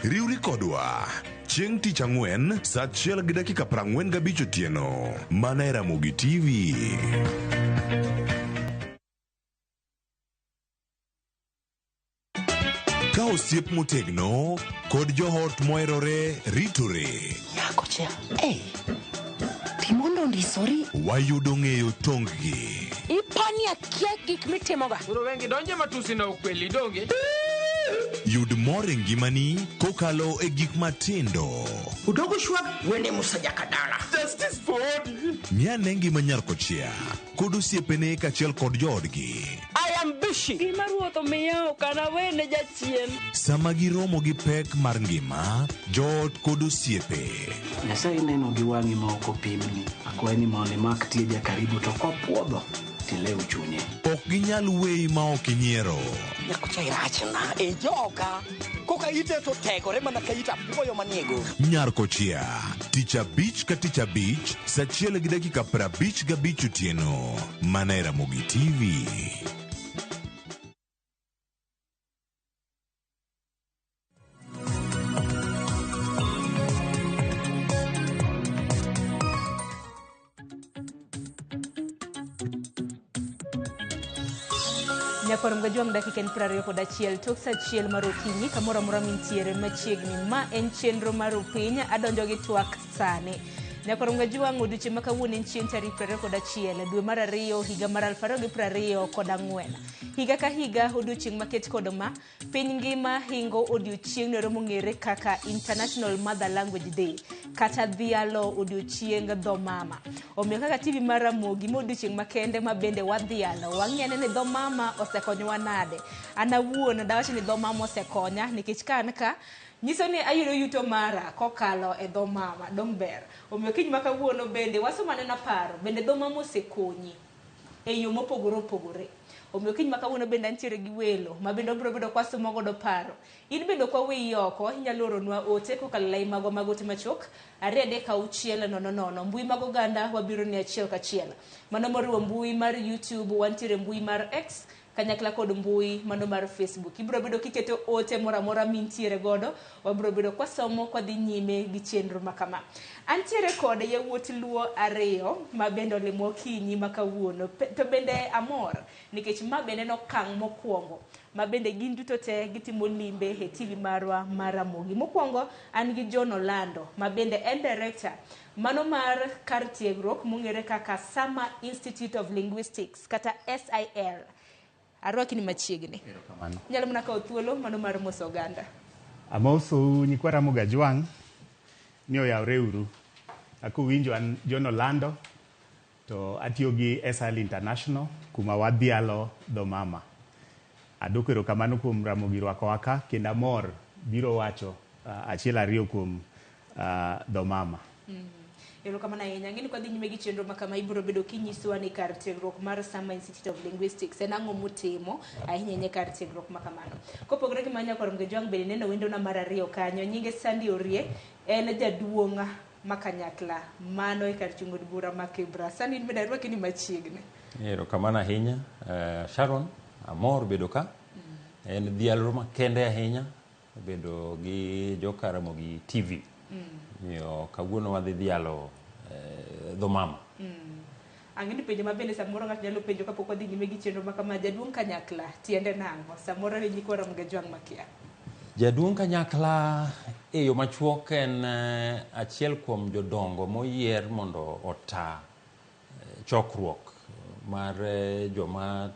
Riwri kodwa chieng' tich ang'wen sa achiel gi dakika 45 otieno mana e Ramogi TV. Ka osiep motegno kod joot moherore ritore. Nyako cha, hey, timondo ondisori. Wayudo ng'eyo tonggi. Ipani akia gik mitimoga. Koro wengi donje matusi na ukweli donge. Yud mor e ngimani kokalo e gik matindo. Udogo shwag wende Musa Jakadala. Justice for Odi. Ng'i ane ngima nyar kochia kod osiepene kaachiel kod joodgi. I am busy. Gima ruoth omiya ok anawene jachien. Sama giromo gi pek mar ngima, joot kod osiepe. Nyasaye neno gi wang'i ma ok opimni. Akwayi ni mondo imak tieja karibu to kopuodho tilew chunye. Ok ginyal weyi ma ok inyiero. Nyakocha irachna e joka. Koka ite to tegore mana ka it apuoyo manie goro. Nyar Kochia, tich abich ka tich abich, sa achiel gi dakika 55 otieno, mana e Ramogi TV. Nyakwar Mgajwang' dakika en 21 tok sa achiel mar okinyi kamoro amora mintiere machiegni. Ma en chenro mar Upiny, adonjo gi twak sani. Nyakwar Mgajwang' odiochieng' ma kawuono en chieng' tarik 21 dwe mar ariyo higa mar 2024. Higa ka higa odiochieng' maket kod ma Piny ngima hingo odiochieng'no ero mong'ere kaka International Mother Language Day kata dhialo odiochieng dho mama. Omiyo kaka TV mar Ramogi ma odiochieng' makende ma bende wadhialo, wang'i ane ni dho mama osekonyowa nade. An awuon dawach ni dho mama osekonya nikech ka an ka nyiso ni ayudo yuto mara kokalo e dho mama, dong' ber. Omiyo kiny ma kawuono bende wasom anena paro, bende dho mama osekonyi e yo mopogore opogore. Omiyo kiny ma kawuono bende antiere gi welo ma bende wabiro bedo kwasomo godo paro. In bende ok waweyi oko, inyalo oronwa ote kokalo e lai magwa mag ote machuok 236 00. Mbui mag oganda wabiro ni achiel kachiel. Mano moriwo mbui mar YouTube, wantiere mbui mar X kanyakla kod mbui mano mar Facebook. Ibiro bedo kiketo ote moro amora mintiere godo, wabiro bedo kwasomo kwadhi nyime gi chenro ma kama. Antiere kod yawuot Luo ariyo ma bende olimo okinyi ma kawuono. To bende amor nikech ma bende en okang' mokwongo ma bende gin duto te gitimo limbe e TV marwa mar Ramogi. Mokwongo an gi John Olando ma bende en director mano mar kar tiegruok mong'ere kaka Summer Institute of Linguistics kata SIL. Arwaki ni machiegni. Erokamano. Inyalo mana kawo thuolo mano mar moso oganda. Amosou nyikwa Ramogi Ajwang' ni oyawre uru. Kaka uwinjo an John Olando to atiyo gi SIL International kuma wadhialo dho mama. Adwoko erokamano kuom Ramogi rwakowa ka kendo amor biro wacho achiel ariyo kuom dho mama. Erokamano ahinya. Ang'e ni kwadhi nyime gi chenro ma kama ibiro bedo kinyisowa ni kar tiegruok mar Summer Institute of Linguistics en ang'o mutimo ahinya ahinya e kar tiegruok ma kamano. Kopogore gi mano nyakwar Mgejwang' bende neno wendona mar ariyo kanyo. Nyinge Sandy Orie en jaduong' ma kanyakla mano e kar chung' od bura ma Kibra. Sandy in bende arwaki ni machiegni. Erokamano ahinya Sharon, amor bedo ka. En dhialro makende ahinya bedo gi joka Ramogi TV. Omiyo kawuono wadhi dhialo dho mama. Ang'e ni penjo ma bende samoro ng'ato nyalo penjo kapok wadhi nyime gi chenro ma kama, jaduong' kanyakla tiende nang'o? Samoro ne nyikwa Ramogi Ajwang' makia. Jaduong' kanyakla e yo machuok en achiel kuom jodongo moyier mondo ota chokruok mar joma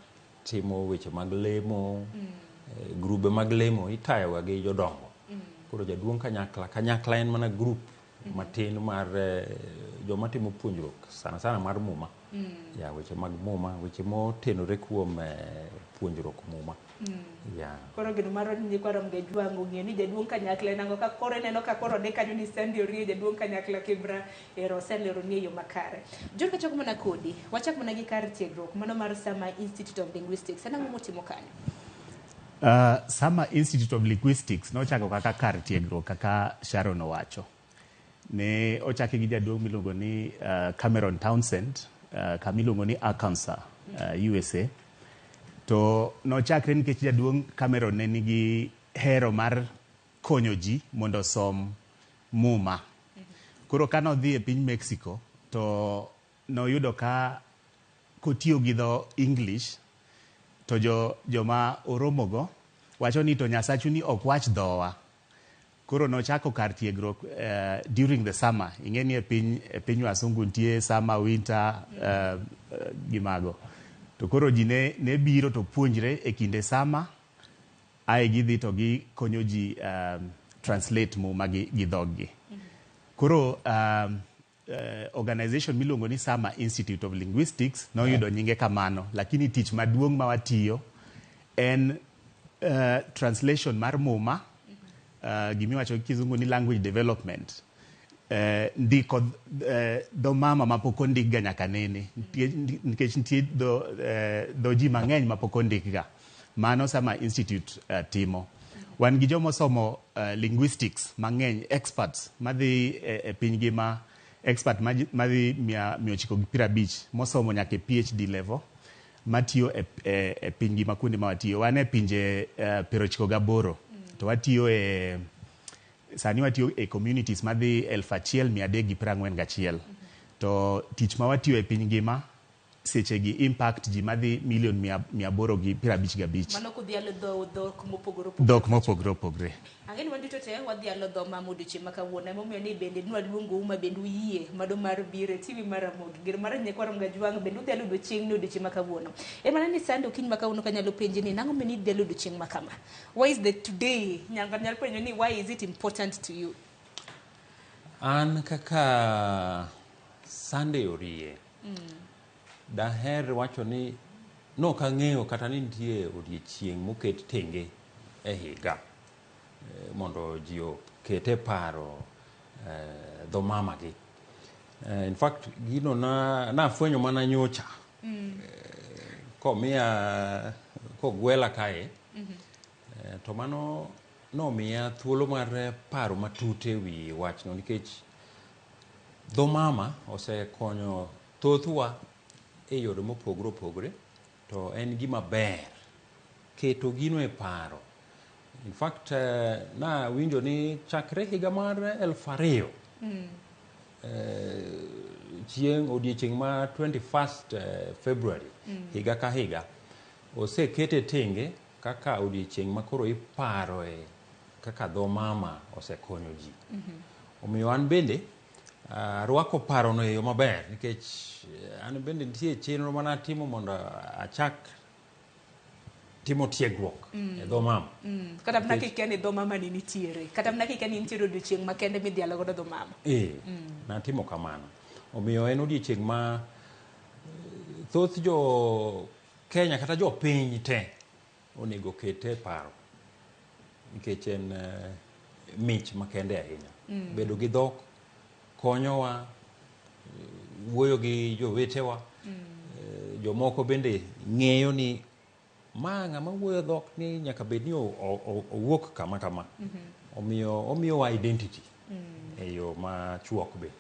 timo weche mag lemo, grube mag lemo itayoga gi jodongo. Koro jaduong' kanyakla, kanyakla en mana grup matin mar joma timo puonjruok sana sana mar muma. Ya, weche mag muma, weche motenore kuom puonjruok muma. Ya. Koro geno marwa ni nyikwa Ramogi Ajwang' ong'eyo ni jaduong' kanyakla en ang'o ka koro ineno ka koro ode kanyo ni Sandy Orie jaduong' kanyakla Kibra ero oseleroni e yo makare. John kachako mana kodi, wachak mana gi kar tiegruok mano mar Summer Institute of Linguistics. En ang'o mutimo kanyo? Summer Institute of Linguistics nochako kaka kar tiegruok kaka Sharon owacho. Ne ochake gi jaduong' miluongo ni Cameron Townsend kama iluongo ni Arkansas, USA. To nochakre nikech jaduong' Cameron ne nigi hero mar konyo ji mondo osom Muma. Koro ka nodhi e piny Mexico to noyudo ka kotiyo gi dho English to jo joma oromogo wacho ni to Nyasachu ni ok wach dhowa. Koro nochako kar tiegruok during the summer. Ing'e ni e piny e piny wasungu nitie summer, winter gi mago. To koro ji ne, ne biro to puonjre e kinde summer ae gidhi to gikonyo ji translate Muma gi, gi dhoggi. Koro organization miluongo ni Sama Institute of Linguistics noyudo nyinge kamano, lakini tich maduong' ma watiyo en translation mar Muma, gimiwacho gi kizungu ni language development. Ndiko dho mama mapok ondikga nyaka nene nikech nitie dho ji mang'eny mapok ondikga. Mano Sama Institute timo. Wan gi jomosomo linguistics mang'eny, experts madhi e piny ngima, expert madhi 950 mosomo nyaka e PhD level matiyo e piny ngima kuonde ma watiyo. Wan e pinje 98 to watiyo e sani watiyo e communities madhi 1341 to tich ma watiyo e piny ngima sechegi impact ji madhi milion 855. Mano kudhialo dho dhok mopogore opogore. Dhok mopogore opogore. Ang'e ni wan duto te wadhialo dho mama odiochieng' ma kawuono, emomiyo ni bende nwaluongou ma bende uyie mado mar biro e TV mar Ramogi. Gero mar Nyakwar Ramogi bende udhialo odiochieng' ni odiochieng' ma kawuono. En mana ni sande okinyi ma kawuono kanyalo penji ni nang'o meni idhialo odiochieng' ma kama? Why is the today? Nyaka nyalo penjo ni why is it important to you? An kaka Sunday Orie, daher wacho ni nok ang'eyo kata ni nitie odiechieng' moket tenge e higa mondo ji oket e paro dho mamagi. In fact, gino na nafwenyo mana nyocha komiya kogwela kae to mano nomiya thuolo mar paro matut e wi wachno nikech dho mama osekonyo thothwa e yore mopogore opogore to en gima ber keto gino e paro. In fact, na winjo ni chakre higa mar 2000 chieng' odiechieng' ma 21st February higa ka higa osekete tenge kaka odiechieng' ma koro iparoe kaka dho mama osekonyo ji. Omiyo an bende arwako parono e yo maber nikech an bende nitie chenro manatimo mondo achak timo tiegruok e dho mama. Kata mana kikia ni dho mama ni nitiere. Kata mana kikia ni nitiere odiochieng' makende midhialo godo dho mama. Natimo kamano. Omiyo en odiechieng' ma thoth jo Kenya kata jopiny te onego oket e paro nikech en mich makende ahinya. Bedo gi dhok konyowa wuoyo gi jowetewa. Jomoko bende ng'eyo ni ma ng'ama wuoyo dhok ni nyaka bed ni owuok kama kama. Omiyo omiyowa identity e yo machuok be.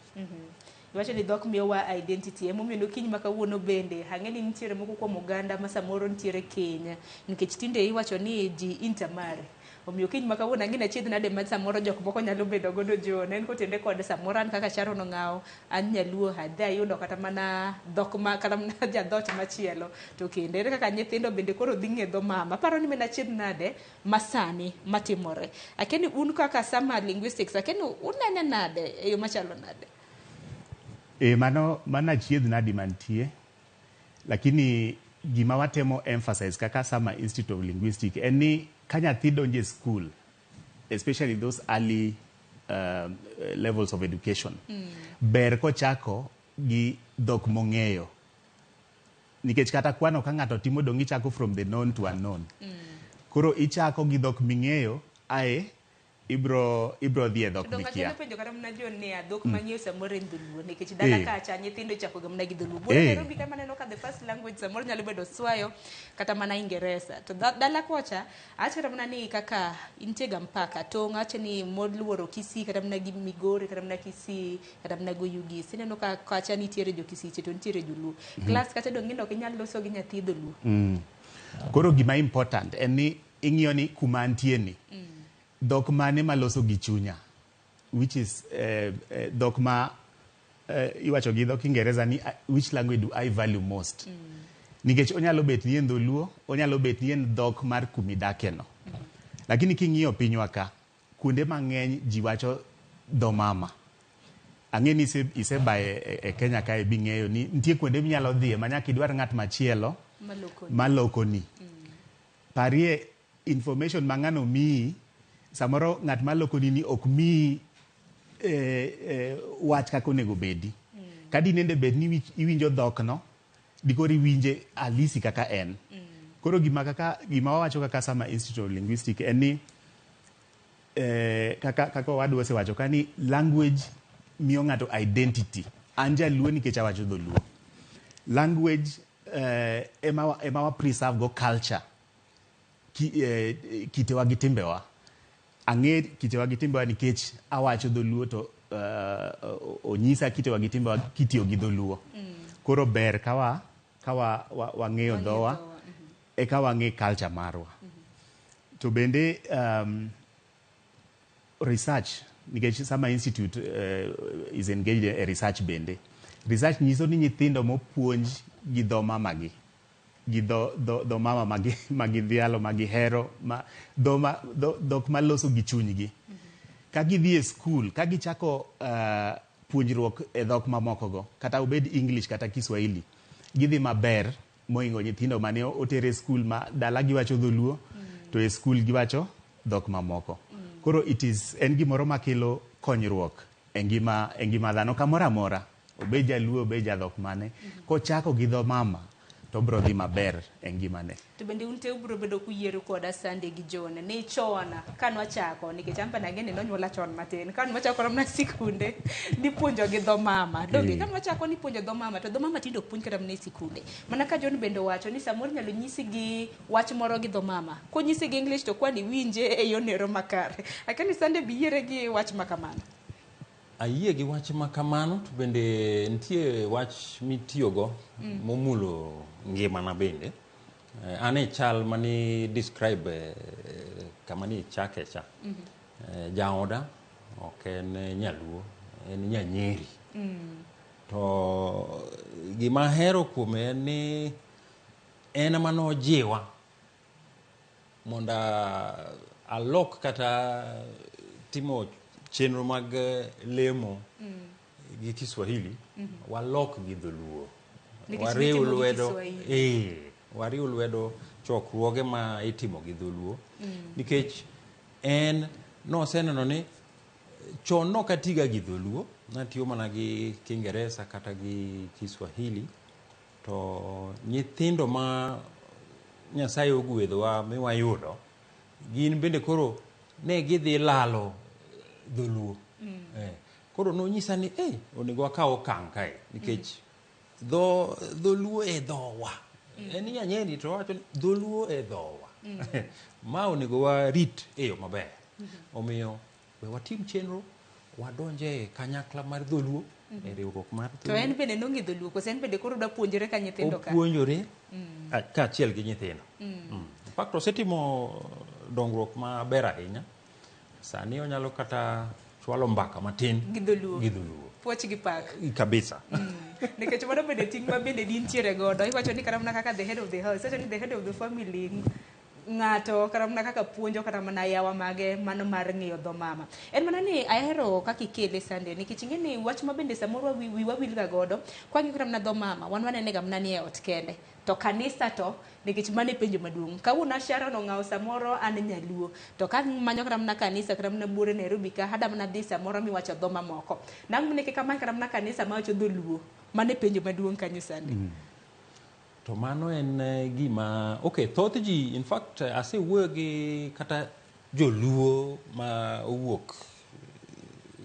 Iwacho ni dhok miyowa identity, emomiyo okinyi ma kawuono bende ang'e ni nitiere moko kuom oganda ma samoro nitiere keny nikech tinde iwacho ni ji intermarry. Omiyo okinyi ma kawuono ang'e ni achiedh nade ma samoro jok moko nyalo bedo godo John, en kotende kod samoro an kaka Sharon Ong'awo, an nyaluo adhi ayudo kata mana dhok ma kata mana jadhot machielo to kendo ere kaka nyithindo bende koro dhi ng'e dho mama. Aparo ni mana achiedh nade masani matimore. Akia ni un kaka Sama Linguistics, akia ni unene nade e yo machalo nade? Mano achiedh nadi mantie, lakini gima watemo emphasize kaka Sama Institute of Linguistics en ni ka nyathi donjo e school, especially those early levels of education, ber kochako gi dhok mong'eyo. Nikech kata kwano ka ng'ato timo dong' ichako from the known to unknown. Koro ichako gi dhok ming'eyo, ae ibro dhi e dhok mikia. Donge penjo kata mana John niya, dhok mang'eyo samoro en dholuo nikech dala kacha nyithindo ichako ga mana gi dholuo. Buore Nairobi kama aneno ka the first language samoro nyalo bedo Swayo kata mana Ingeresa. To dala kocha awacho kata mana ni kaka nitie ga mpaka tong' awacho ni moluoro Kisii kata mana gi Migori kata mana Kisii kata mana go Ugis. Ineno ka kacha nitiere jo Kisii to nitiere joluo. Class kacha dong' ok inyal loso gi nyathi dholuo. Koro gima important en ni ing'iyo ni kuma antie ni. Dhok mane maloso gi chunya, which is dhok ma iwacho gi dho Kiingereza ni which language do I value most? Nikech onyalo bet ni en dholuo, onyalo bet ni en dhok mar kumidakeno. Lakini king'iyo pinywa ka, kuonde mang'eny ji wacho dho mama. Ang'e ni isebaye e Kenya kae bing'eyo ni nitie kuonde minyalo dhiye ma nyaka idwar ng'at machielo malokoni. Parie information ma ng'ano miyi, samoro ng'at malokoni ni ok miyi wach kaka onego bedi. Ka dinende bed ni iwinjo dhokno, dikoro iwinje halisi kaka en. Koro gima wawacho kaka Sama Institute of Linguistics en ni kaka owadwa osewacho ka ni language miyo ng'ato identity. An jaluo nikech awacho dholuo. Language ema wa preserve go culture, kitewa gi timbewa. Ang'e kitewa gi timbewa nikech awacho dholuo to onyisa kitewa gi timbewa kitiyo gi dholuo. Koro ber ka wang'eyo dhowa eka wang'e culture marwa. To bende research, nikech Sama Institute is engaged e research bende. Research nyiso ni nyithindo mopuonj gi dho mamagi, gi dho mama magidhialo, magihero, dhok maloso gi chunygi. Ka gidhi e skul, ka gichako puonjruok e dhok mamokogo, kata obed English kata Kiswahili, gidhi maber mohingo nyithindo mane oter e skul ma dala giwacho dholuo, to e skul giwacho dhok mamoko. Koro it is en gimoro makelo konyruok e ngima dhano kamoro amora, obed jaluo, obed jadhok mane, kochako gi dho mama to obiro dhi maber e ngimane. To bende un te ubiro bedo kuyiero koda Sunday gi John ni chon kanwachako, nikech an bende ang'e ni nonyuola chon matin, kanwachako mana sikunde nipuonjo gi dho mama donge? Kanwachako nipuonjo dho mama, to dho mama tinde ok puonj kata mana e sikunde. Mana ka John bende owacho ni samoro inyalo nyisi gi wach moro gi dho mama, konyisi gi English to kwani winje e yornero makare. Akia ni Sunday biyiere gi wach ma kamano. Ayie gi wach ma kamano, to bende nitie wach mitiyogo momulo ngimana bende. An e chal mani describe kama ni chake cha. Jaoda ok en nyaluo, en nyanyeri. To gima ahero kuome en ni en ema nojiwa mondo alok kata timo chenro mag lemo gi Kiswahili, walok gi dholuo. Nikech Wariw nitimo gi lwedo Kiswahili. Wariw lwedo chokruoge ma itimo gi dholuo. Nikech en noseneno ni chon nok atiga gi dholuo, natiyo mana gi Kiingereza kata gi Kiswahili, to nyithindo ma Nyasaye ogwedhowa mi wayudo, gin bende koro ne gidhi lalo dholuo. Koro nonyisa ni onego wakaw okang' kae nikech dho dholuo e dhowa. En nyanyeri to owacho ni dholuo e dhowa. Ma onego warit e yo maber. Omiyo we watim chenro wadonje e kanyakla mar dholuo, e riwruok mar To en bende nong'e dholuo koso en bende koro dwa puonjore ka nyithindo ka? Opuonjore kaachiel gi nyithindo. In fact, osetimo dongruok maber ahinya. Sani onyalo kata chwalo mbaka matin gi dholuo. Gi dholuo. Puoch gi pak. Kabisa. Nikech mano bende ting' ma bende dintiere godo. Iwacho ni kata mana kaka the head of the house, iwacho ni the head of the family, ng'ato kata mana kaka puonjo kata mana yawa mage mano mar ng'eyo dho mama. En mana ni ahero kaka ikele Sunday, nikech ing'e ni wach ma bende samoro wiwa wil ga godo kwang'iyo kata mana dho mama, wan wanene ga mana ni e ot kende, to kanisa to nikech mano e penjo maduong'. Kawuono Sharon ong'awo samoro an nyaluo, to ka manyo kata mana kanisa kata mana buore Nairobi ka hada mana dhi samoro miwacho dho mamoko nang' mana kik amany kata mana kanisa mawacho dholuo. Mano e penjo maduong' kanyo, Sunday. To mano en gima okay, thoth ji, in fact, asewuoyo gi kata joluo ma owuok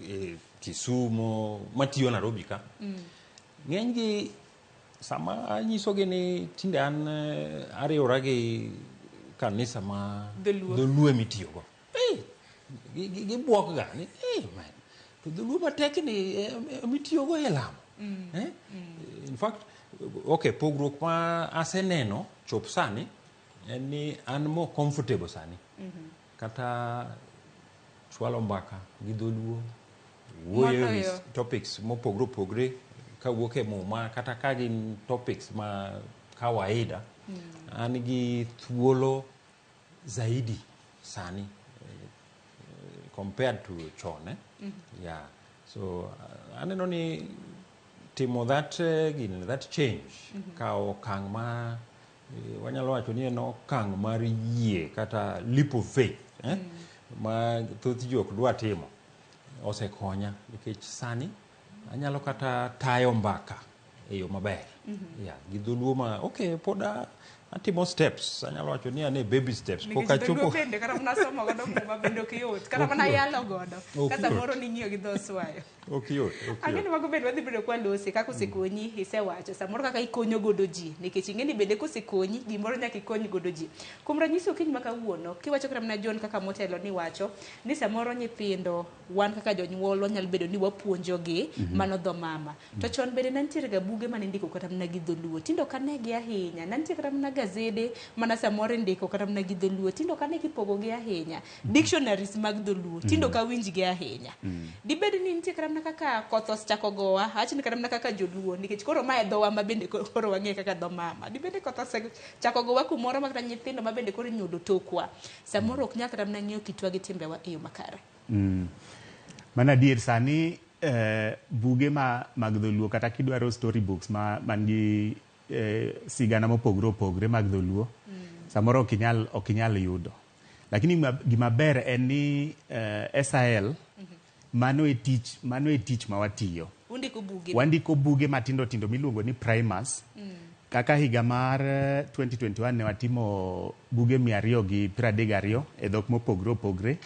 e Kisumo matiyo Nairobi ka. Ng'eny gi sama anyisogi ni tinde an ariwora gi kanisa ma Dholuo. Dholuo emitiyogo. Gibuok ga ni man, to dholuo matek ni emitiyogo e lamo. Eh? In fact, okay, pogruok ma aseneno chop sani en ni an more comfortable sani. Kata chwalo mbaka gi dholuo, wuoyo e wi Moloyo. topics mopogore opogore kawuok e muma kata ka gin topics ma kawaida. An gi thuolo zaidi sani compared to chon, eh? Yeah. So aneno ni timo that gini, that change, kawo okang' ma wanyalo wacho ni en okang' mar yie kata leap of faith, eh? Ma thoth ji ok dwa timo, osekonya nikech sani anyalo kata tayo mbaka e yo maber, yeah, gi dholuo ma okay, pod atimo steps, anyalo wacho ni an e baby steps pok Nikech dholuo achopo. bende kata mana somo godo muma bende ok yot, kata Ok mana yot. yalo godo Ok ka yot. samoro ning'iyo gi dho swayo. Ok yot, ok Ang'e yot. ni mago bende wadhi bedo kwalose kaka osekonyi isewacho samoro kaka ikonyo godo ji, nikech ing'e ni bende kosekonyi gimoro nyaka ikony godo ji. Kuom ranyisi, okinyi ma kawuono kiwacho kata mana John kaka motelo ni wacho ni samoro nyithindo wan kaka jonyuol wanyalo bedo ni wapuonjogi mano dho mama, to chon bende ne nitiere ga buge mane indiko kata mana gi dholuo, tindo ok anegi ahinya. Ne nitie kata mana gazede mana samoro indiko kata mana gi dholuo, tindo ok ane kipogogi ahinya. Dictionaries mag dholuo tindo ok awinjgi ahinya. Dibed ni nitie kata mana kaka koth osechako gowa, awach ni kata mana kaka joluo, nikech koro mae dhowa ma bende koro wang'e kaka dho mama, dibed ni koth osechako gowa kumoro ma kata nyithindo ma bende koro inyuolo tokwa samoro ok nyal kata mana ng'eyo kitwa gi timbewa e yo makare? Mano adier. Sani buge ma mag dholuo, kata kidwaro story books ma man gi sigana mopogore opogore mag dholuo, samoro ok inyal yudo. Lakini gima ber en ni SIL, mano e tich ma watiyo. Undiko buge. Wandiko buge matindo tindo miluongo ni primers. Kaka higa mar 2021 ne watimo buge 232 e dhok mopogore opogore,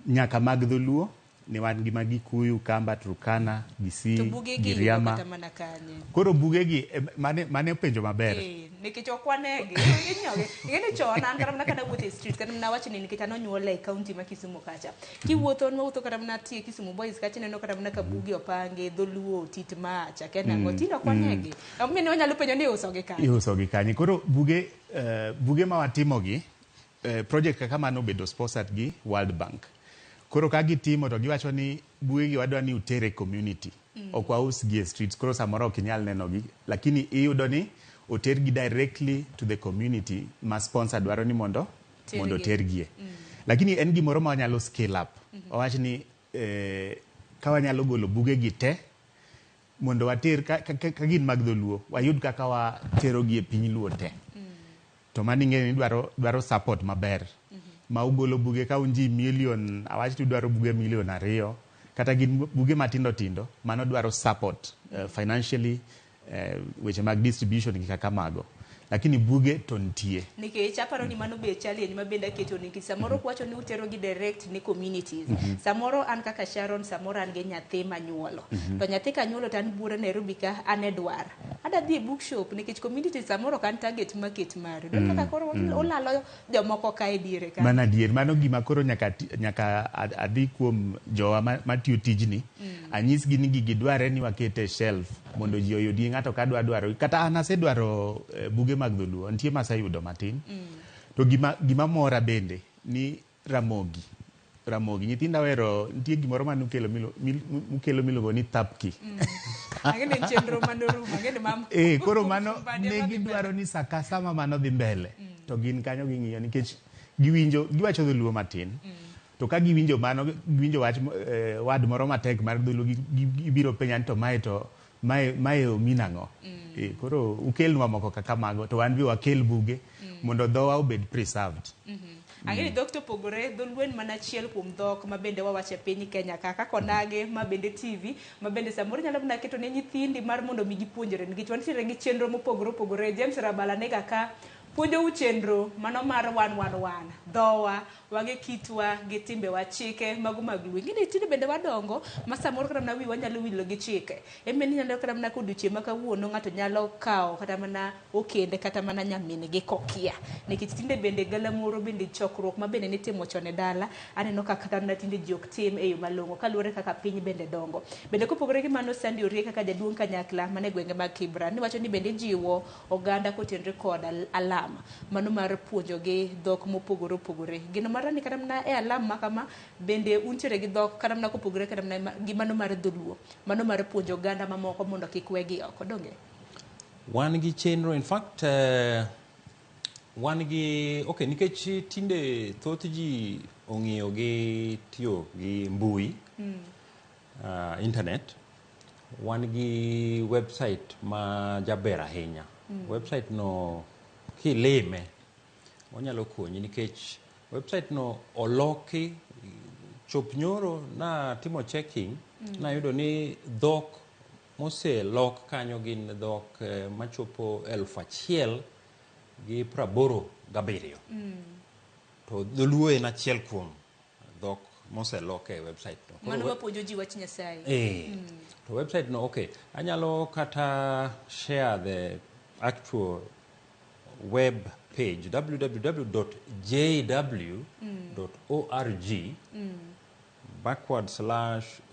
nyaka mag dholuo ne wan gi mag Gikuyu, Kamba, Turkana, Kisii, To buge gi yudo Giriama. kata mana kanye? Koro bugegi mane penjo maber. Nikech ok wanegi inyiewogi. Ing'e ni chon an kata mana kana wuotho e street, kata mana awach ni nikech an onyuola e county ma Kisumu kacha, kiwuotho, nwawuotho kata mana tie Kisumu Boys kacha, ineno kata mana ka buge opangi dholuo tit mach akia nang'o. Tinde ok wanegi, omiyo ne wanyalo penjo ni iusogi kanye? Iusogi kanye? Koro buge ma watimogi, project kaka mano obedo sponsored gi World Bank. Koro ka gitimo to giwacho ni bugegi wadwa ni utere community. Ok wausgi e streets, koro samoro ok inyal nenogi, lakini iyudo ni otergi directly to the community ma sponsor dwaro ni mondo Tergie. Otergie. Lakini en gimoro ma wanyalo scale up. Wawach ni ka wanyalo golo bugegi te mondo water ka gin mag dholuo, wayud kaka waterogi e piny luo te. To mano ing'eyo ni dwaro support maber ma ugolo buge ka un ji million, awach ni udwaro buge 2 million kata gin buge matindo tindo, mano dwaro support financially, weche mag distribution gi kaka mago, lakini buge to nitie. Nikech aparo ni mano be challenge ma bende aketo, nikech samoro kwacho ni utero gi direct ne communities, samoro an kaka Sharon, samoro an gi nyathi manyuolo, to nyathi kanyuolo to an buora Nairobi ka an e dwar ada dhi e bookshop, nikech communities samoro ok an target market mari. Donge kaka koro ulalo jomoko ka e diere ka? Mano adier. Mano gima koro nyaka adhi kuom jowa matiyo tijni, anyisgi ni gigi dware ni wakete e shelf mondo ji oyudgi. Ng'ato ka dwa dwaro, kata an asedwaro buge mag dholuo, nitie maseyudo matin. To gima mora bende ni Ramogi nyithinda ohero, nitie gimoro manukelo mukelo miluongo ni thapki. Ang'e ni en chenro manorumo, ang'e ni mam Koro mano Mbadi ne ema dhi mbele. gidwaro ni sa ka sama mano dhi mbele to gin kanyo ging'iyo, nikech giwinjo giwacho dholuo matin. To ka giwinjo mano, giwinjo wach word moro matek mar dholuo, gibiro penja ni to mae to mae omin ang'o? Koro ukelnwa moko kaka mago to wan be wakel buge mondo dhowa obed preserved. Ang'e ni dhok to opogore, dholuo en mana achiel kuom dhok ma bende wawacho e piny Kenya ka, kaka onagi ma bende TV ma bende samoro nyalo mana keto ne nyithindi mar mondo mi gipuonjre, nikech wantiere gi chenro mopogore opogore. James Rabala nega ka puonjou chenro mano mar wan wan wan dhowa wang'e kitwa gi timbewa, chike mago mag luo. Ing'e ni tinde bende wadongo ma samoro kata mana wiwa nyalo wilo gi chike eme ni nyalo kata mana kodiochieng' ma kawuono ng'ato nyalo kawo kata mana okende kata mana nyamin gi kokia, nikech tinde bende galamoro bende chokruok ma bende nitimo chon e dala, aneno ka kata mana tinde ji ok tim e yo malong'o kaluwore kaka piny bende dongo. Bende kopogore gi mano, Sandy Orie kaka jaduong' kanyakla mane gwenge mag Kibra niwacho ni bende jiwo oganda kotenore kod alam mano mar puonjogi dhok mopogore opogore. Geno mar apara ni kata mana e alam ma kama bende untiere gi dhok kata mana kopogore kata mana gi mano mar dholuo, mano mar puonjo oganda mamoko mondo kik wegi oko, donge? Wan gi chenro, in fact, wan gi, okay, nikech tinde thoth ji ong'iyo gi tiyo gi mbui, internet, wan gi website ma jaber ahinya. Website no kilime onyalo konyi nikech website no oloki chop nyoro na timo checking, nayudo ni dhok moselok kanyo gin dhok machopo 1087. To dholuo en achiel kuom dhok moselok e website no. Koro Mano wapuonjo ji wach Nyasaye. To website no, okay, anyalo kata share the actual web page, www.jw.org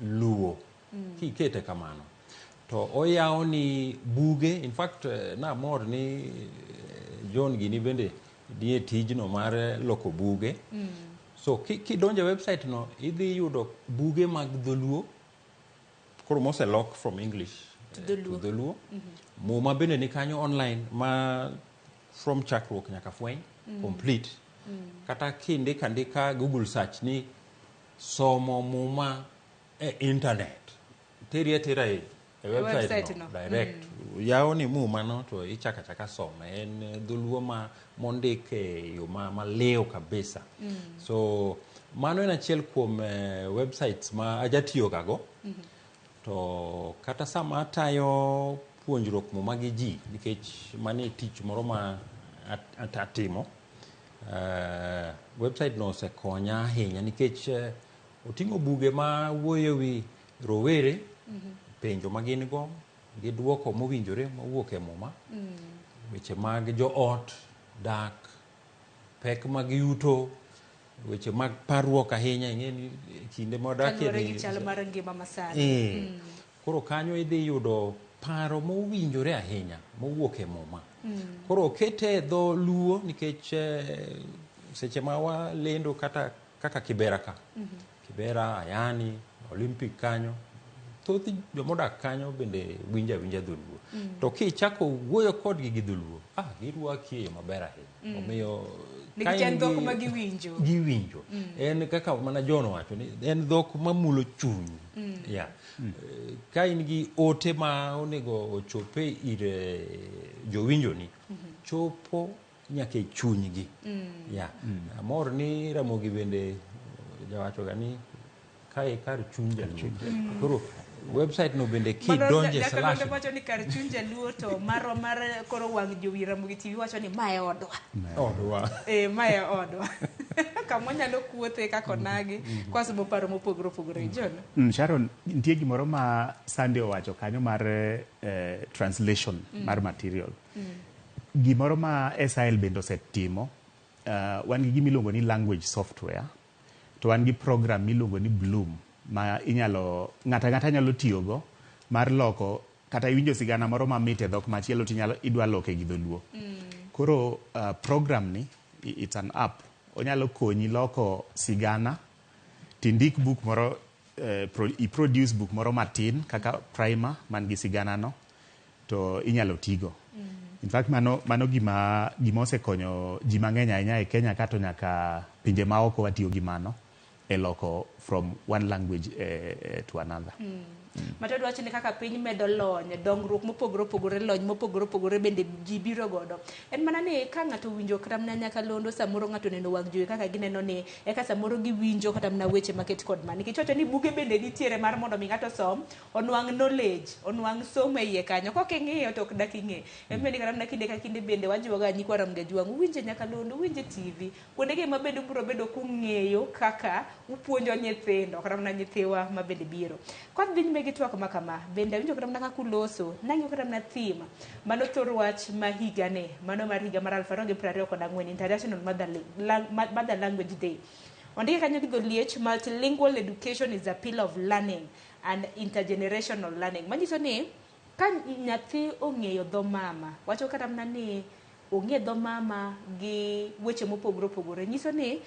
/luo. Kikete kamano to oyawo ni buge. In fact, namor ni John gini bende nie tijno mar loko buge. So kidonjo e website no, idhi yudo buge mag dholuo, koro moselok from English To to dholuo. Dholuo. Muma bende ni kanyo online, ma from Chakruok nyaka Fweny, complete. Kata kindiko andika Google search ni somo muma e internet, teri atera e website, website no, no. Direct yawo ni muma no to ichako achaka some. En dholuo ma mondik e yo ma maliw kabisa. So mano en achiel kuom websites ma ajatiyo gago. To kata sama atayo puonjruok muma gi ji, nikech mano e tich moro ma atimo, website no osekonya ahinya nikech oting'o buge ma wuoyo e wi rowere, penjo ma gin go gi duoko mowinjore mowuok e muma, weche mag joot, dak, pek mag yuto, weche mag parruok ahinya. Ing'e ni kinde mwadakie Kaluwore ni gi chal mar ngima masani. Koro kanyo idhi yudo paro mowinjore ahinya mowuok e muma. Koro okete e dho luo nikech seche ma walendo kata kaka Kibera ka, Kibera, Ayani, Olympic kanyo, thoth jomodak kanyo bende winjo awinja dholuo. To kichako wuoyo kodgi gi dholuo, girwaki e yo maber ahinya. Omiyo ka Nikech en in dhok gi ma giwinjo. Giwinjo. En kaka mana John owacho ni en dhok mamulo chuny. Yeah. Ka in gi ote ma onego ochope ir jowinjoni, chopo nyaka e chunygi. Yeah. Amor ni Ramogi bende jawachoga ni kae kar chuny jaluo. Koro website no bende kidonje slash slash wacho ni kar chuny jaluo, to marwa mar koro wang' jowi Ramogi TV wacho ni mae odwa. Odwa. Mae odwa. Kama wanyalo kuothe kaka onagi kwasomo paro mopogore opogore. John. Sharon, nitie gimoro ma Sunday owacho kanyo mar translation mar material. Gimoro ma SIL bende osetimo, wan gi gima iluongo ni language software, to wan gi program miluongo ni Bloom ma inyalo ng'ato ang'ata nyalo tiyogo mar loko kata iwinjo sigana moro mamit e dhok machielo to inyalo idwa loke gi dholuo. Koro program ni it's an app, onyalo konyi loko sigana tindik buk moro, i-produce buk moro matin kaka primer man gi sigana no to inyalo tigo. In fact, mano gima osekonyo ji mang'eny ahinya e Kenya ka to nyaka pinje maoko watiyo gi mano e loko from one language to another. Matodo wacho ni kaka piny medo lony, dongruok mopogore opogore, lony mopogore opogore bende ji biro godo. En mana ni ka ng'ato owinjo kata mana nyakalondo, samoro ng'ato oneno wang' jowi kaka gineno ni, eka samoro giwinjo kata mana weche maket kod ma. Nikech wacho ni buge bende nitiere mar mondo mi ng'ato som, onwang' knowledge, onwang' somo e iye kanyo. Kok ing'iyo to ok dak ing'e. Emomiyo ni kata mana kinde ka kinde bende wajiwoga nyikwa Ramogi Ajwang', uwinje nyakalondo, uwinje TV. Kuondegi ma bende ubiro bedo kung'eyo kaka upuonjo nyithindo, kata mana nyithiwa ma bende biro. Kwadhi nyime gi twak ma kama, bende awinjo kata mana kaka uloso, nang'iyo kata mana theme, mano thor wach ma higani, mano mar higa mar 2024, International Mother Language Day. Ondike kanyo gi dholiech, multilingual education is a pillar of learning and intergenerational learning. Manyiso ni, ka nyathi ong'eyo dho mama, wacho kata mana ni ong'e dho mama gi weche mopogore opogore, nyiso ni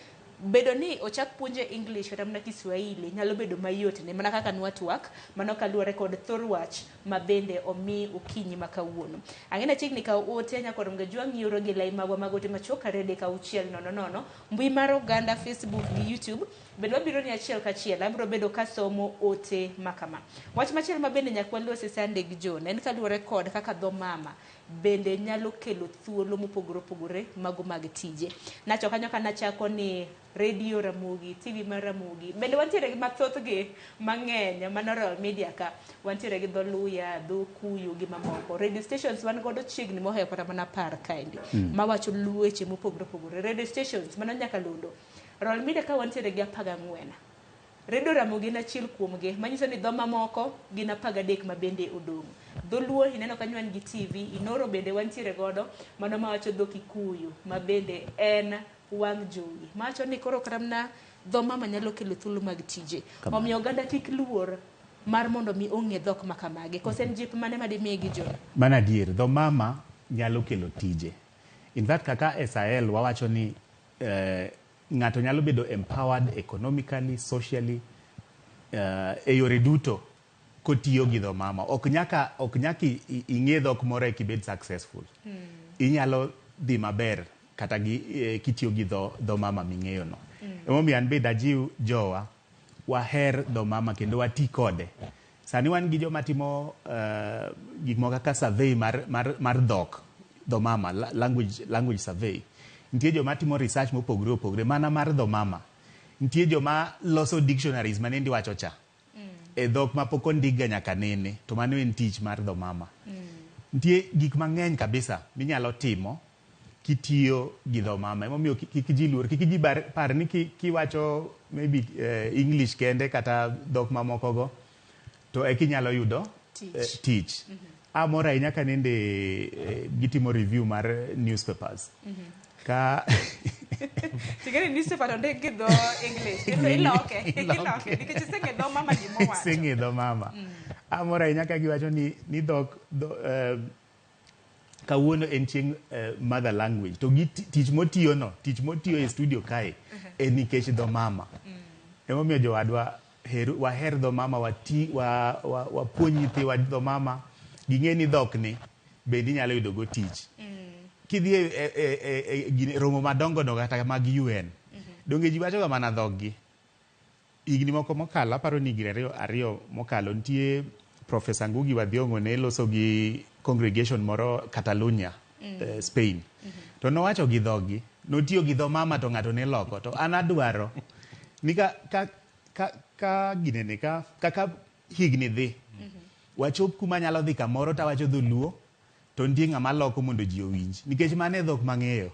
Bedo ni ochak puonje English kata mana Kiswahili nyalo bedo mayot ne mana kaka nwatwak mano kaluwore kod thor wach ma bende omi okinyi ma kawuono. Ang'e ni achiegni kawo ote nyakor Mgajwang' ioro gi lai magwa mag ote machuok 2 3 6 0 0 mbui mar oganda Facebook gi YouTube bende wabiro ni achiel kachiel abiro bedo kasomo ote makama. Wach machielo ma bende nyaka walosi Sunday gi John en kaluwore kod kaka dho mama bende nyalo kelo thuolo mopogore opogore mago mag tije. Nacho kanyo ka nachako ni Radio Ramogi, TV mar Ramogi. Bende wantiere gi mathothgi mang'eny mano Royal Media ka. Wantiere gi dho Luya, dho Kuyu gi mamoko. Radio stations wan godo chiegni mohewo kata mana 10 kaendi. Mawacho weche mopogore opogore. Radio stations mano nyakalondo. Royal Media ka wantiere gi 14. Radio Ramogi en achiel kuomgi manyiso ni dho mamoko gin 13 ma bende odong'. Dholuo ineno kanyo wan gi TV, Inoro bende wantiere godo mano mawacho dho Kikuyu ma bende en wang' jowi. Mawacho ni koro kata mana dho mama nyalo kelo thuolo mag tije. Omiyo oganda kik luor mar mondo mi ong'e dhok ma kamagi. Koso en jip mane madimigi John? Mano adier, dho mama nyalo kelo tije. In fact kaka SIL wawacho ni ng'ato nyalo bedo empowered economically, socially, e yore duto kotiyo gi dho mama. Ok nyaka ing'e dhok moro eka ibed successful. Inyalo dhi maber kata gi kitiyo gi dho mama ming'eyo no. Emomiyo an bende ajiw jowa waher dho mama kendo wati kode. Sani wan gi joma timo gik moko kaka survey mar dhok, dho mama, language survey. Nitie joma timo research mopogore opogore mana mar dho mama. Nitie joma loso dictionaries manende iwacho cha. E dhok ma pok ondik ga nyaka nene, to mano en tich mar dho mama. Nitie gik mang'eny kabisa minyalo timo kitiyo gi dho mama. Emomiyo kik ji luor, kik ji par ni kiwacho maybe English kende kata dhok mamoko go to eka inyalo yudo tich. Amor ahinya ka nende gitimo review mar newspapers. Ka Tigeni newspaper to ndik gi dho English. Kendo iloke, iloke. Nikech iseng'e dho mama gima owacho. Iseng'e dho mama. Amor ahinya ka giwacho ni dhok kawuono en chieng' mother language. To gi tich motiyo no, tich motiyo e studio kae en nikech dho mama. Emomiyo jowadwa waher dho mama, wapuonj nyithiwa dho mama, ging'e ni dhok ni bende inyalo yudo go tich. Kidhi e romo madongo dongo kata mag UN, donge ji wacho ga mana dhog gi. Higni moko mokalo, aparo ni higni ariyo mokalo, nitie Professor Ngugi wa Thiong'o ne loso gi congregation moro Catalonia, Spain. To nowacho gi dhog gi, notiyo gi dho mama to ng'ato ne loko. To an adwaro ni ka ginene kaka higni dhi, wachop kuma anyalo dhi kamoro tawacho dholuo, to nitie ng'ama loko mondo ji owinj. Nikech mano e dhok mang'eyo.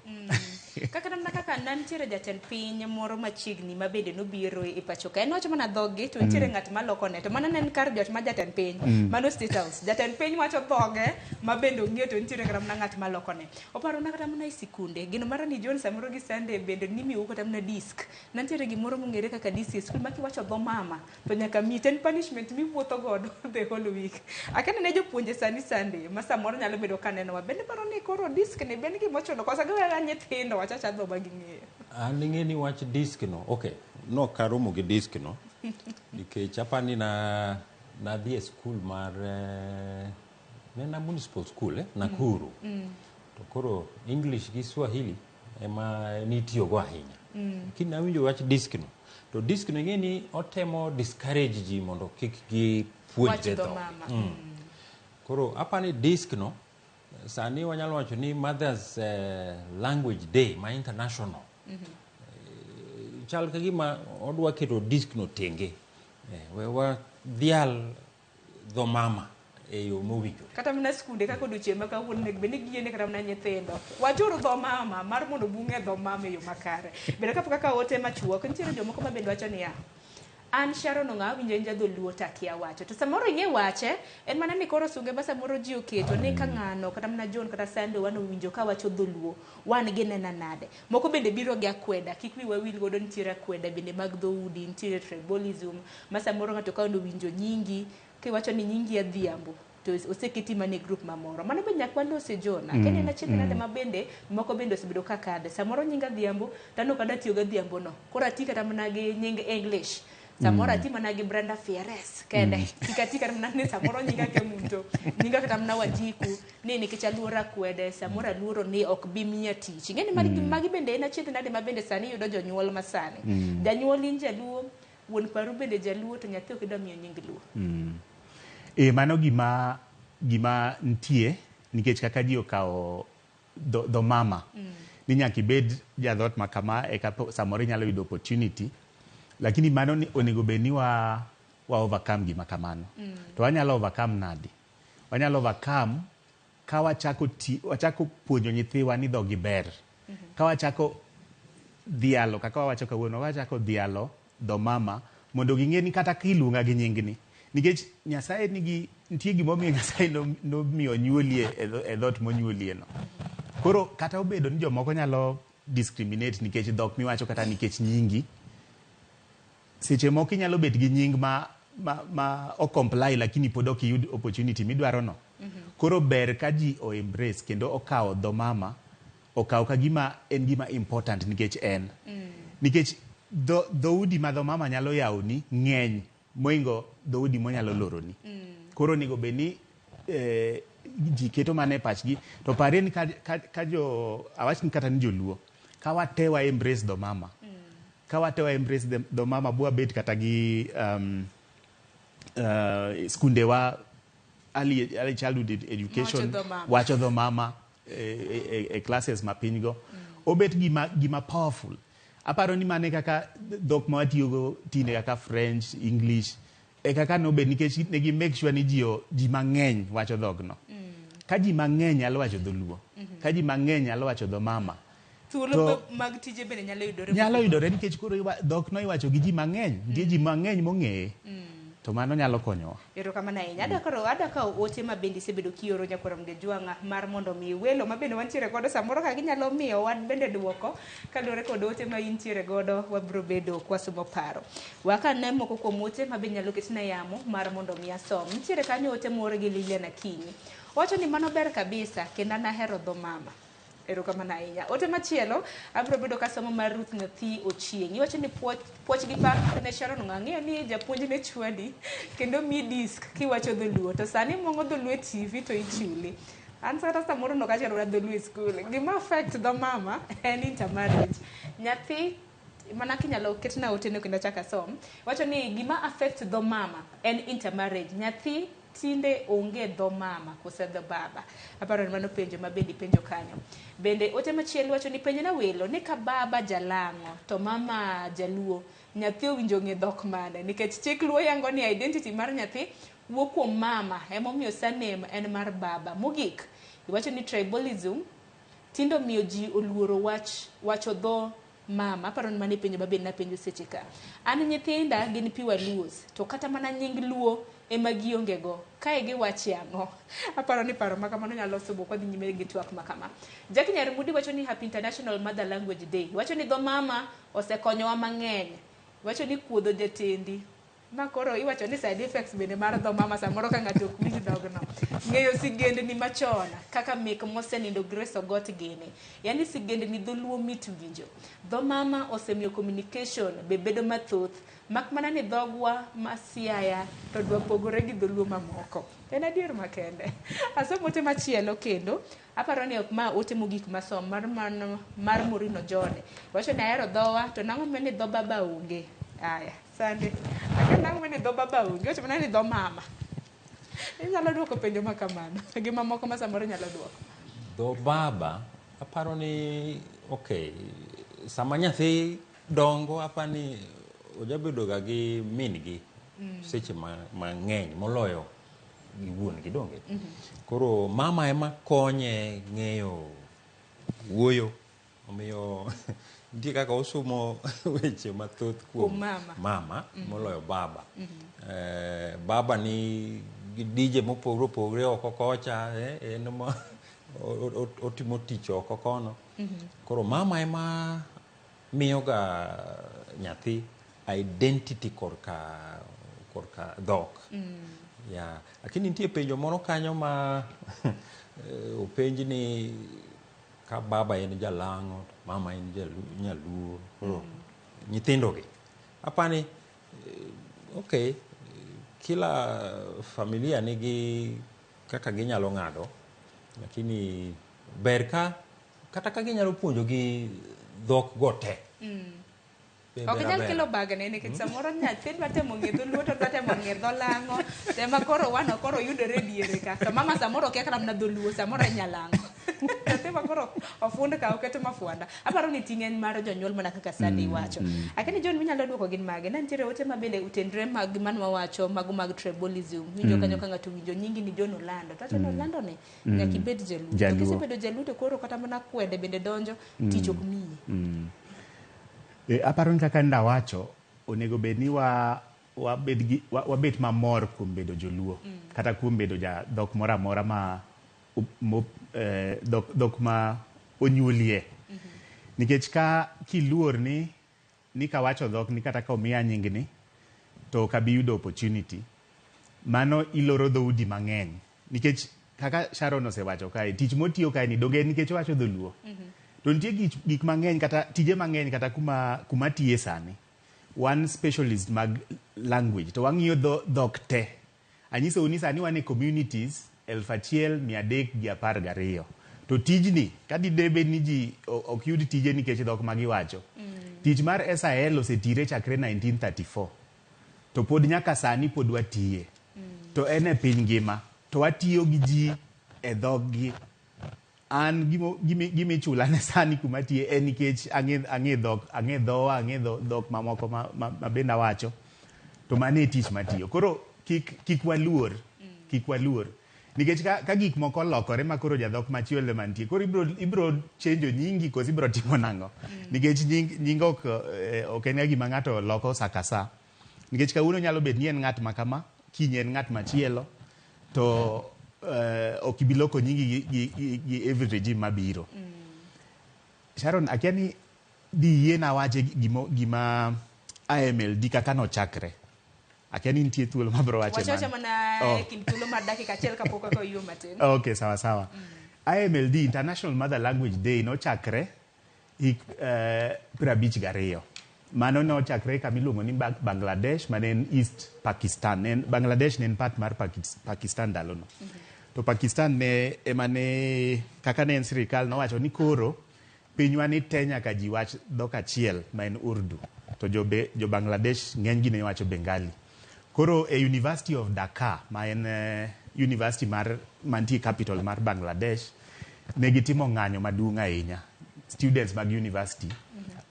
Kaka namna kaka nantiere jatend piny moro machiegni ma bende nobiro e pacho ka. En wacho mana dhog-gi to nitiere ng'at maloko ne. To mano ne en kar jot mar jatend piny. Mano State House. Jatend piny wacho dhoge ma bende ong'eyo to nitiere kata mana ng'at maloko ne. Oparona kata mana e sikunde. Gino mara ni John samoro gi Sunday bende nimiyou kata mana disk. Nantiere gimoro mong'ere kaka disk e skul ma kiwacho dho mama to nyaka miyi. To en punishment miwuotho godo the whole week. Akia ne jopuonje sani Sunday ma samoro nyalo bedo ka nenowa. Bende paro ni koro disk ni ben gima ochuno koso giweyo nyithindo wachacha dho ma ging'eyo. An ing'e ni wach disk no, okay, nok aromo gi disk no, nikech apani na nadhi e skul mar ne na municipal school Nakuru. To koro English gi Swahili ema nitiyogo ahinya. Lakini nawinjo wach disk no. To disk no ing'e ni otemo discourage ji mondo kik gipuonjre Wach dho dhok. mama. Koro apani disk no sani wanyalo wacho ni Mothers Language Day ma international. Chal ka gima odwa keto disk no tenge. We wadhial dho mama e yo mowinjore. Kata mana skunde kaka odiochieng' ma kawuono onego bed ni giyiene kata mana nyithindo. Wachuru dho mama mar mondo bung'e dho mama e yo makare. Bende kapok akawo ote machuok, nitiere jomoko ma bende wacho niya, an Sharon Ong'aw awinjo in jadholuo to akia wacho. To samoro ing'e wache, en mana ni koro sunge ma samoro ji oketo ni ka ng'ano kata mana John kata Sunday wan owinjo ka wacho dholuo, wan ginena nade. Moko bende biro gi akweda, kik wiwa wil godo nitiere akweda bende mag dhoudi, nitiere tribalism, ma samoro ng'ato ka owinjo nyingi, kiwacho ni nyingi Adhiambo, to to oseketi mana e group mamoro. Mano be nyaka walose Jona. Kenya en achiel nade ma bende moko bende osebedo ka kadhe. Samoro nying Adhiambo to an ok adwa tiyo gi Adhiambo no. Koro ati kata mana gi nying English. Samoro ati mana gi Brenda Fieres kende. Kik ati kata mana ni samoro nyinga Kemunto, nyinga kata mana Wanjiku, ni nikech aluoro akwede, samoro aluoro ni ok bi miya tich. Ing'e ni magi bende en achiedh nade ma bende sani yudo jonyuol masani. Janyuol in jaluo, wuon paru bende jaluo to nyathi ok idwa miyo nying luo. E mano gima nitie nikech kaka ji okawo dho mama ni nyaka ibed jadhot ma kama eka samoro inyalo yudo opportunity, lakini mano ni onego bed ni wa overcome gima kamano. To wanyalo overcome nadi? Wanyalo overcome ka wachako puonjo nyithiwa ni dhogi ber. Ka wachako dhialo kaka wawacho kawuono, wachako dhialo dho mama mondo ging'e ni kata kiluonga gi nyingni, nikech Nyasaye nigi nitie gimomiyo Nyasaye nomiyo nyuolie e dhoot monyuolie no. Koro kata obedo ni jomoko nyalo discriminate nikech dhok miwacho kata nikech nyingi, seche moko inyalo bet gi nying ma ok comply lakini pod ok iyud opportunity midwaro no. Koro ber ka ji o embrace kendo okawo dho mama, okawo ka gima en gima important nikech en. Nikech dhoudi ma dho mama nyalo yawoni ng'eny moingo dhoudi monyalo loroni. Koro onego bed ni ji keto mana e pachgi to parie ni ka jo awach ni kata ni joluo ka wate wa embrace dho mama, ka wate wa embrace dho mama bwa bet kata gi skundewa early childhood education wacho dho mama. Wacho dho mama e classes mapiny go obet gima powerful. Aparo ni mane kaka dhok ma watiyogo tinde kaka French, English e kaka nobet nikech negi make sure ni ji mang'eny wacho dhogno. Ka ji mang'eny nyalo wacho dholuo, ka ji mang'eny nyalo wacho dho mama, thuolo mag tije bende nyalo yudore. Nyalo yudore nikech koro dhokno iwacho gi ji mang'eny, nitie ji mang'eny mong'eye. To mano nyalo konyowa. Erokamano ahinya. Adwa kawo ote ma bende isebedo kioro nyakwar Mgejwang'a mar mondo mi welo ma bende wantiere godo samoro ka ginyalo miyo wan bende duoko kaluwore kod ote ma intiere godo wabiro bedo kwasomo paro. Wakane moko kuom ote ma bende nyalo ketna yamo mar mondo mi asom. Nitiere kanyo ote moor gi Lilian Akinyi. Owacho ni mano ber kabisa kendo an ahero dho mama. Erokamano ahinya. Ote machielo abiro bedo kasomo mar Ruth Nyathi Ochieng'. Iwacho ni puoch gi pak ne Sharon Ng'ang'eyo ni japuonj ne chwadi kendo mi disk kiwacho dholuo to sani mwang'o dholuo e TV to ichuli. An kata samoro nok achalo dholuo e skul. Gima affect dho mama en intermarriage. Nyathi mana kinyalo ketna ote no kendo achak asom. Wacho ni gima affect dho mama en intermarriage. Nyathi tinde onge dho mama kose dho baba. Aparo ni mano penjo ma bende ipenjo kanyo. Bende ote machielo wacho ni penjna welo ni ka baba jalang'o to mama jaluo, nyathi owinjo ng'e dhok mane? Nikech chik luo yango ni identity mar nyathi wuok kuom mama, emomiyo surname en mar baba. Mogik, iwacho ni tribalism tinde omiyo ji oluoro wacho dho mama. Aparo ni mano e penjo ma bende napenjo seche ka. An nyithinda gin pure Luos, to kata mana nying Luo ema gionge go. Kae giwache ang'o? Aparo ni paro ma kamano nyalo somo kwa dhi nyime gi twak ma kama. Jackie Nyarmudi wacho ni Happy International Mother Language Day. Wacho ni dho mama osekonyowa mang'eny. Wacho ni kuodho jatendi. Ma koro iwacho ni side effects bende mar dho mama samoro ka ng'ato ok winj dhogno. Ng'eyo sigendni machon kaka mek mosenindo Grace Ogot gini. Yaani sigendni dholuo mit winjo. Dho mama osemiyo communication be bedo mathoth. Mak mana ni dhogwa ma Siaya to dwa pogore gi dholuo mamoko. En adier makende. Asomo ote machielo kendo. Aparo ni ok ma ote mogik masom mar Morino John. Wacho ni ahero dhowa to nang'o ni dho baba onge. Aya, sande. Akia nang'o ni dho baba onge. Wacho mana ni dho mama. Inyalo duoko penjo ma kamano. Gi mamoko ma samoro inyalo duoko. Dho baba, aparo ni, okay, sama nyathi dongo, aparo ni ojabedo ga gi min gi seche mang'eny moloyo gi wuon gi donge. Koro mama ema konye ng'eyo wuoyo, omiyo nitie kaka osomo weche mathoth kuom mama moloyo baba. Baba ni gi dije mopogore opogore oko kocha, en ma otimo tich oko kono. Koro mama ema miyoga nyathi identity korka dhok. Ya, lakini nitie penjo moro kanyo ma openj ni ka baba en jalang'o to mama en nyaluo, koro nyithindogi apani okay, kila familia nigi kaka ginyalo ng'ado, lakini ber ka kata ka ginyalo puonjogi dhok go te. Be Ok ber inyal abera. kelo bagne nikech samoro nyathi dwa temo ng'e dholuo to dwa temo ng'e dho lang'o tema koro wano koro yudore diere ka to mama samoro okia kata mana dholuo samoro en nyalang'o nyathi ma koro ofund ka oketo mafuanda aparo ni ting' en mar jonyuol mana kaka sani iwacho akeni John minyalo duoko gin mage ne nitiere ote ma bende otenre mag mano wawacho mago mag tribalism winjo kanyo ka ng'ato winjo nyingi ni John Olando to wacho ni Olando ni nyaka ibed jaluo to Jaluo. kisebedo jaluo to koro kata mana kwede bende donjo tich ok miyi. Aparo ni kaka ndawacho onego bed ni wa wabed gi wabet mamor kuom bedo joluo kata kuom bedo ja dhok moro amora ma dhok ma onyuolie. Nikech ka kiluor ni kawacho dhok ni kata ka omiya nying ni to ok abi yudo opportunity, mano iloro dhoudi mang'eny. Nikech kaka Sharon osewacho kae, tich motiyo kae ni donge en nikech owacho dholuo. To nitie gik mang'eny kata tije mang'eny kata kuma tiye sani. Wan specialist mag language to wang'iyo dhok te. Anyisou ni sani wan e communities 1312. To tijni, ka dine bed ni ji ok yud tije nikech dhok ma giwacho. Tich mar SIL osetire chakre 1934. To pod nyaka sani pod watiye. To en e piny ngima. To watiyo gi ji e dhoggi. An gimichula ne sani kuma tiye en nikech ang'e dhok, ang'e dhowa, ang'e dhok mamoko ma bende awacho. To mano e tich matiyo. Koro kik waluor, kik waluor. Nikech ka gik moko olokore ma koro jadhok machielo ema nitie, koro ibro chenjo nyingi koso ibro timo nang'o? Nikech nying ok en ga gima ng'ato loko sa ka sa. Nikech kawuono nyalo bet ni en ng'at ma kama, kiny en ng'at machielo, to ok ibi loko nyingi gi every regime mabiro. Sharon, akia ni diyiena awache gima IMLD kaka nochakre. Akia ni nitie thuolo mabiro wache Wachawacha mano. mana e kind thuolo mar dakika achiel kapok eka oyuo matin. Okay, sawa sawa. IMLD, International Mother Language Day, nochakre hik 52. Mano nochakre kama iluongo ni Bangladesh, mane en East Pakistan. Bangladesh ne en part mar Pakistan ndalono. To Pakistan ne ema ne, kaka ne en sirikal, nowacho ni koro pinywa ni te nyaka ji wach dhok achiel ma en Urdu. To jo Bangladesh ng'enygi ne wacho Bengali. Koro e University of Dhaka, ma en university mar mantie capital mar Bangladesh, ne gitimo ng'anyo maduong' ahinya, students mag university.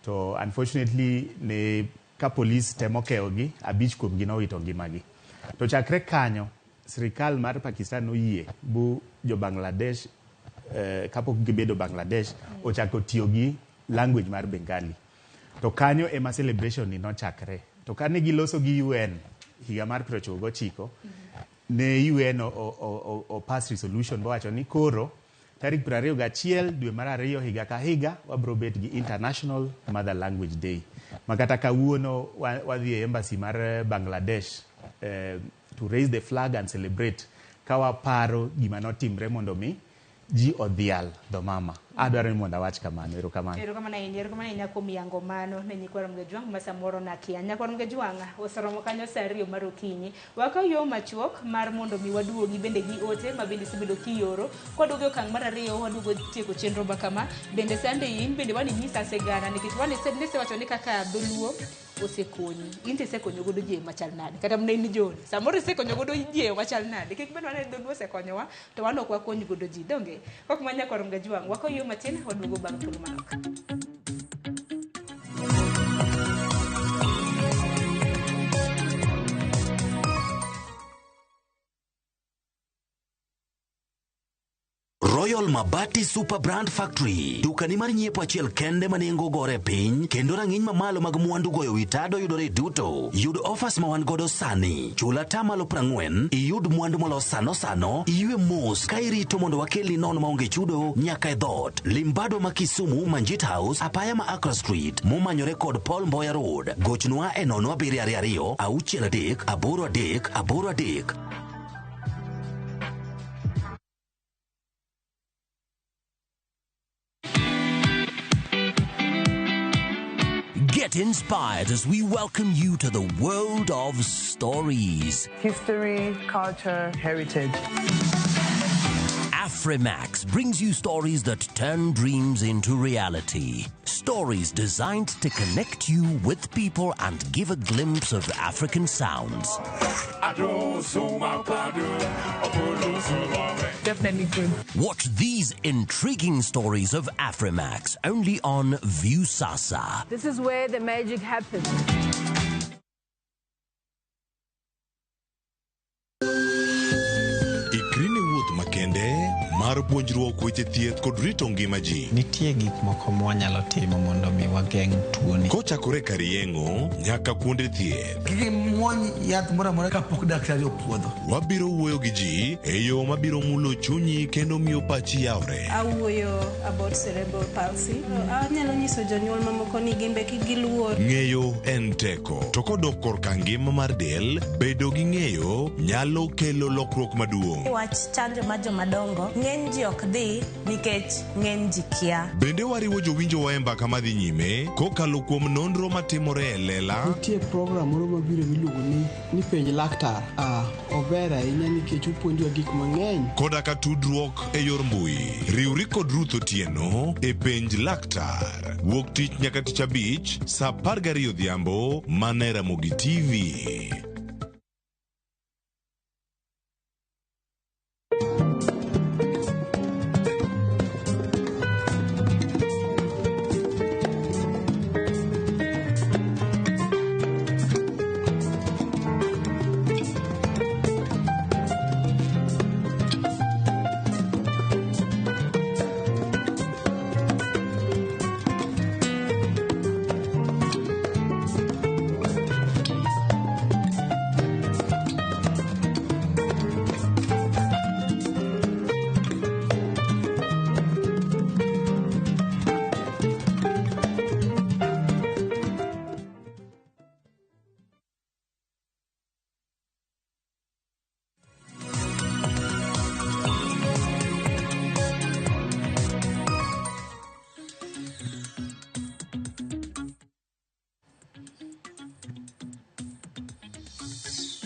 To unfortunately ne ka police temo keyogi, 5 kuomgi nowito ngimagi. To chakre kanyo, sirikal mar Pakistan noyie bu jo Bangladesh, kapok gibedo Bangladesh, ochako tiyo gi language mar Bengali. To kanyo ema celebration ni nochakre. To kane giloso gi UN higa mar 99, ne UN o pass resolution bowacho ni koro tarik 21 dwe mar 2 higa ka higa wabro bet gi International Mother Language Day. Ma kata kawuono wadhi e embassy mar Bangladesh to raise the flag and celebrate ka waparo gima notimre mondo mi ji odhial dho mama. Adwaro ni mondo awach kamano. Erokamano. Erokamano ahinya, erokamano ahinya kuom yango mano ne nyikwa Ramogi Ajwang' ma samoro nakia. Nyakwa Ramogi Ajwang' oseromo kanyo sa 2 mar okinyi. Wakaw yo machuok mar mondo mi waduogi bende gi ote ma bende isebedo kioro. Kwaduogo e okang' mar 2 waduogo tieko chenro ma kama. Bende Sunday in bende wan inyisa sigana nikech wan isewacho ni kaka dholuo osekonyi. In to isekonyo godo ji machal nade? Kata mana in John, samoro isekonyo godo ji machal nade? Kik bed mana ni dholuo osekonyowa to wan ok wakony godo ji. Donge? Kok ma nyakwa Ramogi Ajwang', wakaw yo matin waduogo bang' thuolo manok. Royal Mabati Super Brand Factory, dukani mar nyiepo achiel kende ma nengo gore piny kendo rang'iny mamalo mag mwandu goyo wi tado yudore duto. Yud offers ma wan godo sani. Chul atamalo 40, iyud mwandu molos sano sano, iywe mos ka irito mondo wakelni nono maonge chudo nyaka e dhoot. Limbado ma Kisumu, Manjit House, apaya ma Accra Street, momanyore kod Paul Mboya Road. Gochnwa e 0722 63 83 83. inspired as we welcome you to the world of stories. History, culture, heritage. Afrimax brings you stories that turn dreams into reality. Stories designed to connect you with people and give a glimpse of African sounds. Definitely good. Watch these intriguing stories of Afrimax only on Viusasa. This is where the magic happens. Ikri ne wuoth makende mar puonjruok weche thieth kod rito ngima ji. Nitie gik moko mwanyalo timo mondo mi wageng' tuoni. Kochakore kar yeng'o nyaka kuonde thieth. Kik imuony yath moro amora kapok daktari opuodho. Wabiro wuoyo gi ji e yo mabiro mulo chunyi kendo miyo pachi yawre. Awuoyo about cerebral palsy. Anyalo nyiso jonyuol mamoko ni gin be kik giluor. Ng'eyo en teko, to kodok korka ngima mar del, bedo gi ng'eyo nyalo kelo lokruok maduong'. Wach chanjo mar jomadongo ng'eny ji ok dhi nikech ng'eny ji kia. Bende wariwo jowinjowa e mbaka madhi nyime kokalo kuom nonro matimore e lela. Nitie program moro mabiro miluongo ni penj laktar. Ober ahinya nikech opuonjowa gik mang'eny. Koda ka tudruok e yor mbui. Riwri kod Ruth Otieno e penj laktar. Wuok tich nyaka tich abich saa 12 odhiambo mana e Ramogi TV.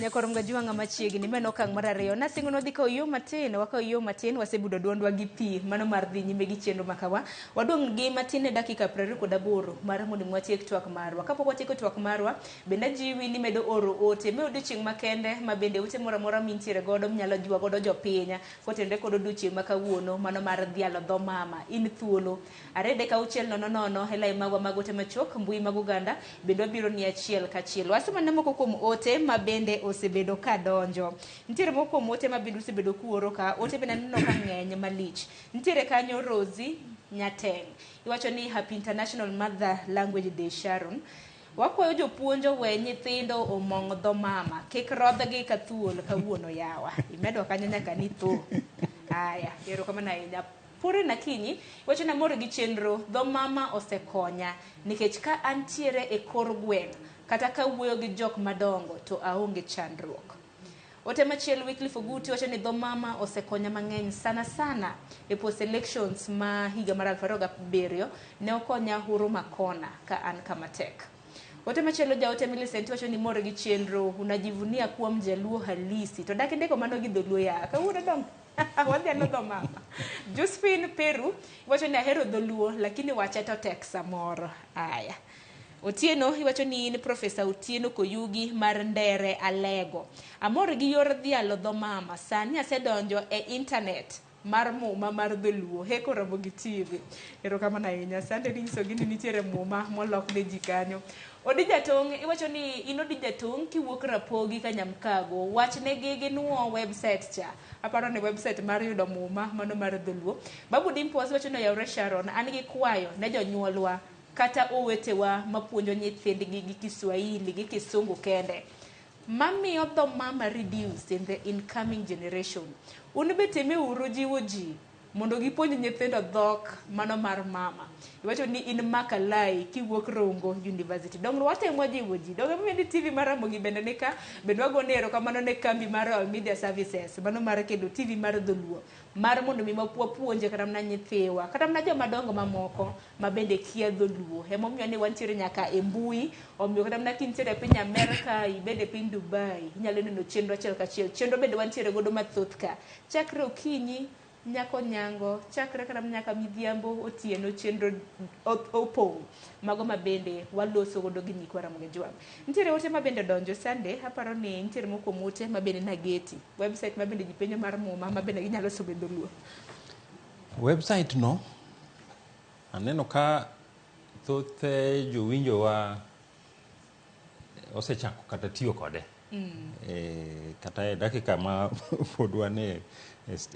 Nyakor Mgajuanga machiegni mano okang' mar ariyo nasingo nodhi kawo yo matin wakawo yo matin wasebudo duondwa gi pi mano mar dhi nyime gi chenro makawa wadong' gi matin ne dakika 28 mar mondo mi watiek twak marwa. Kapok watieko twak marwa bende ajiwi ni medo oro ote me odiochieng' makende ma bende ote moro amora mintiere godo minyalo jiwo godo jopiny kotenore kod odiochieng' ma kawuono mano mar dhialo dho mama in thuolo 2 3 6 0 0 e lai magwa mag ote machuok mbui mag oganda bende wabiro ni achiel kachiel. Wasomane moko kuom ote ma bende osebedo ka donjo. Nitiere moko kuom ote ma bende osebedo kuoro ka ote bende aneno ka ng'eny malich. Nitiere kanyo Rosie Nyateng. Iwacho ni Happy International Mother Language Day Sharon. Wakwayo jopuonj owe nyithindo omong dho mama kik rodhgi ka thuol kawuono yawa. Imedo kanyo nyaka ni tho. Aya, erokamano ahinya. Pure Nakinyi wacho ni amor gi chenro dho mama osekonya nikech ka antiere e kor gweng' kata ka wuoyo gi jok madongo to aonge chandruok. Ote machielo Wycliffe Oguti wacho ni dho mama osekonya mang'eny sana sana e post elections ma higa mar 2007 ne okonya Huruma Kona ka an kama tek. Ote machielo jaote Millicent wacho ni mor gi chenro unajivunia kuwa mjaluo halisi to dak indiko mano gi dholuo ya kawuono dong wadhialo dho mama. Josephine Peru wacho ni ahero dholuo lakini wache to tek samoro. Aya. Otieno iwacho ni in Profesa Otieno Koyugi mar Ndere Alego. Amor gi yor dhialo dho mama sani asedonjo e internet mar muma mar dholuo heko Ramogi TV. Erokamano ahinya. Asante ni nyisogi ni nitiere muma molok ne ji kanyo. Odi Jatong' iwacho ni in Odi Jatong' kiwuok Rapogi Kanyamkago wachnegi ginuo website cha. Aparo ni website mar yudo muma mano mar dholuo. Babu Dimples wacho ni oyawre Sharon an gi kwayo ne jonyuolwa kata owetewa mapuonjo nyithindgi gi Kiswahili gi Kisungu kende mamiyo dho mama reduce in the incoming generation. Un be temeuru jiwo ji mondo gipuonj nyithindo dhok mano mar mama. Iwacho ni in Makalai kiwuok Rongo University. Donge watemo jiwo ji. Donge momiyo ni TV mar Ramogi bende nika bende wagone erokamano ne kambi mar All Media Services mano mar kelo TV mar Dholuo mar mondo mi wapuonje kata mana nyithiwa kata mana joma dongo mamoko ma bende kia Dholuo. Emomiyo ni wantiere nyaka e mbui, omiyo kata mana kintiere e piny Amerka, ibende piny Dubai, inyalo neno chenro achiel kachiel. Chenro bende wantiere godo mathoth ka. Chakre okinyi nyaka onyango, chakre kata nyaka midhiambo, otieno chenro opong'. Mago ma bende waloso godo gi nyikwa Ramogi Ajwang'. Nitiere ote ma bende odonjo Sunday, aparo ni nitiere moko kuom ote ma bende nageti. Website ma bende ji penjo mar muma ma bende ginyalo somo e dholuo. Website no aneno ka thoth jowinjowa osechako kata tiyo kode. Kata e dakika ma pod wan e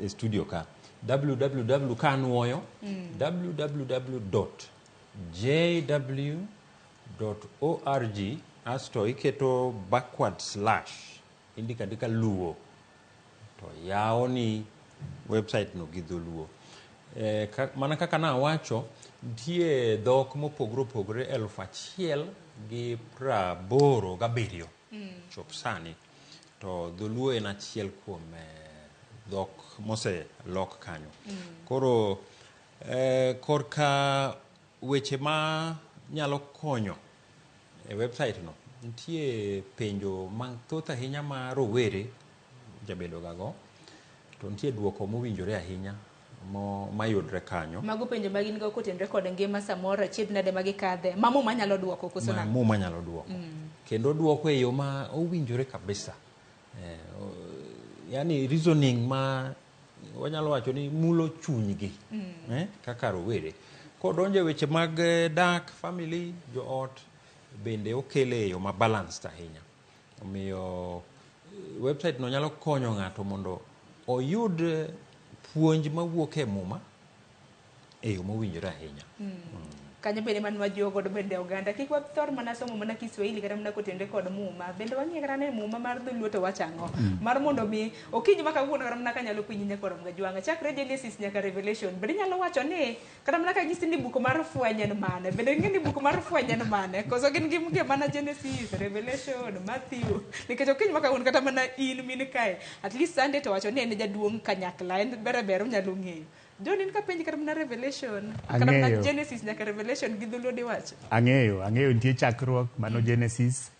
studio ka www ka anuoyo www.jw.org asto iketo backward slash indiko andika luo to yawo ni website no gi dholuo. Mana kaka nawacho, nitie dhok mopogore opogore 1087 chop sani, to dholuo en achiel kuom dhok moselok kanyo. Koro korka weche ma nyalo konyo e website no, nitie penjo mathoth ahinya ma rowere jabedo ga go, to nitie duoko mowinjore ahinya mayudre kanyo. Mago penjo ma gin go kotenore kod ngima samoro achiedh nade ma gikadhe ma muma nyalo duoko koso nang'o? Muma nyalo duoko. Kendo duoko e yo ma owinjore kabisa. Yani reasoning ma wanyalo wacho ni mulo chunygi kaka rowere. Kodonjo e weche mag dak, family, joot, bende okele e yo ma balanced ahinya. Omiyo website no nyalo konyo ng'ato mondo oyud puonj mawuok e muma e yo mowinjore ahinya. Kanyo bende man wajiwo godo bende oganda kik wathor mana somo mana Kiswahili kata mana kotenore kod muma, bende wang'e kata ni muma mar dholuo to wacho ang'o. Mar mondo mi okinyi ma kawuono kata mana kanyalo penji nyaka Ramogi Ajwang' chakre Genesis nyaka Revelation, bende inyalo wacho ni kata mana kanyisi ni buk mar fweny en mane, bende ing'e ni buk mar fweny en mane, koso gin gi mana Genesis, Revelation, Matthew, nikech okinyi ma kawuono kata mana in min kae at least Sunday to wacho ni en jaduong' kanyakla, en ber ber onyalo ng'eyo. John, in kapenji kata mana Revelation, kata mana Genesis nyaka Revelation gi dholuo diwacho. Ang'eyo nitie chakruok mano Genesis,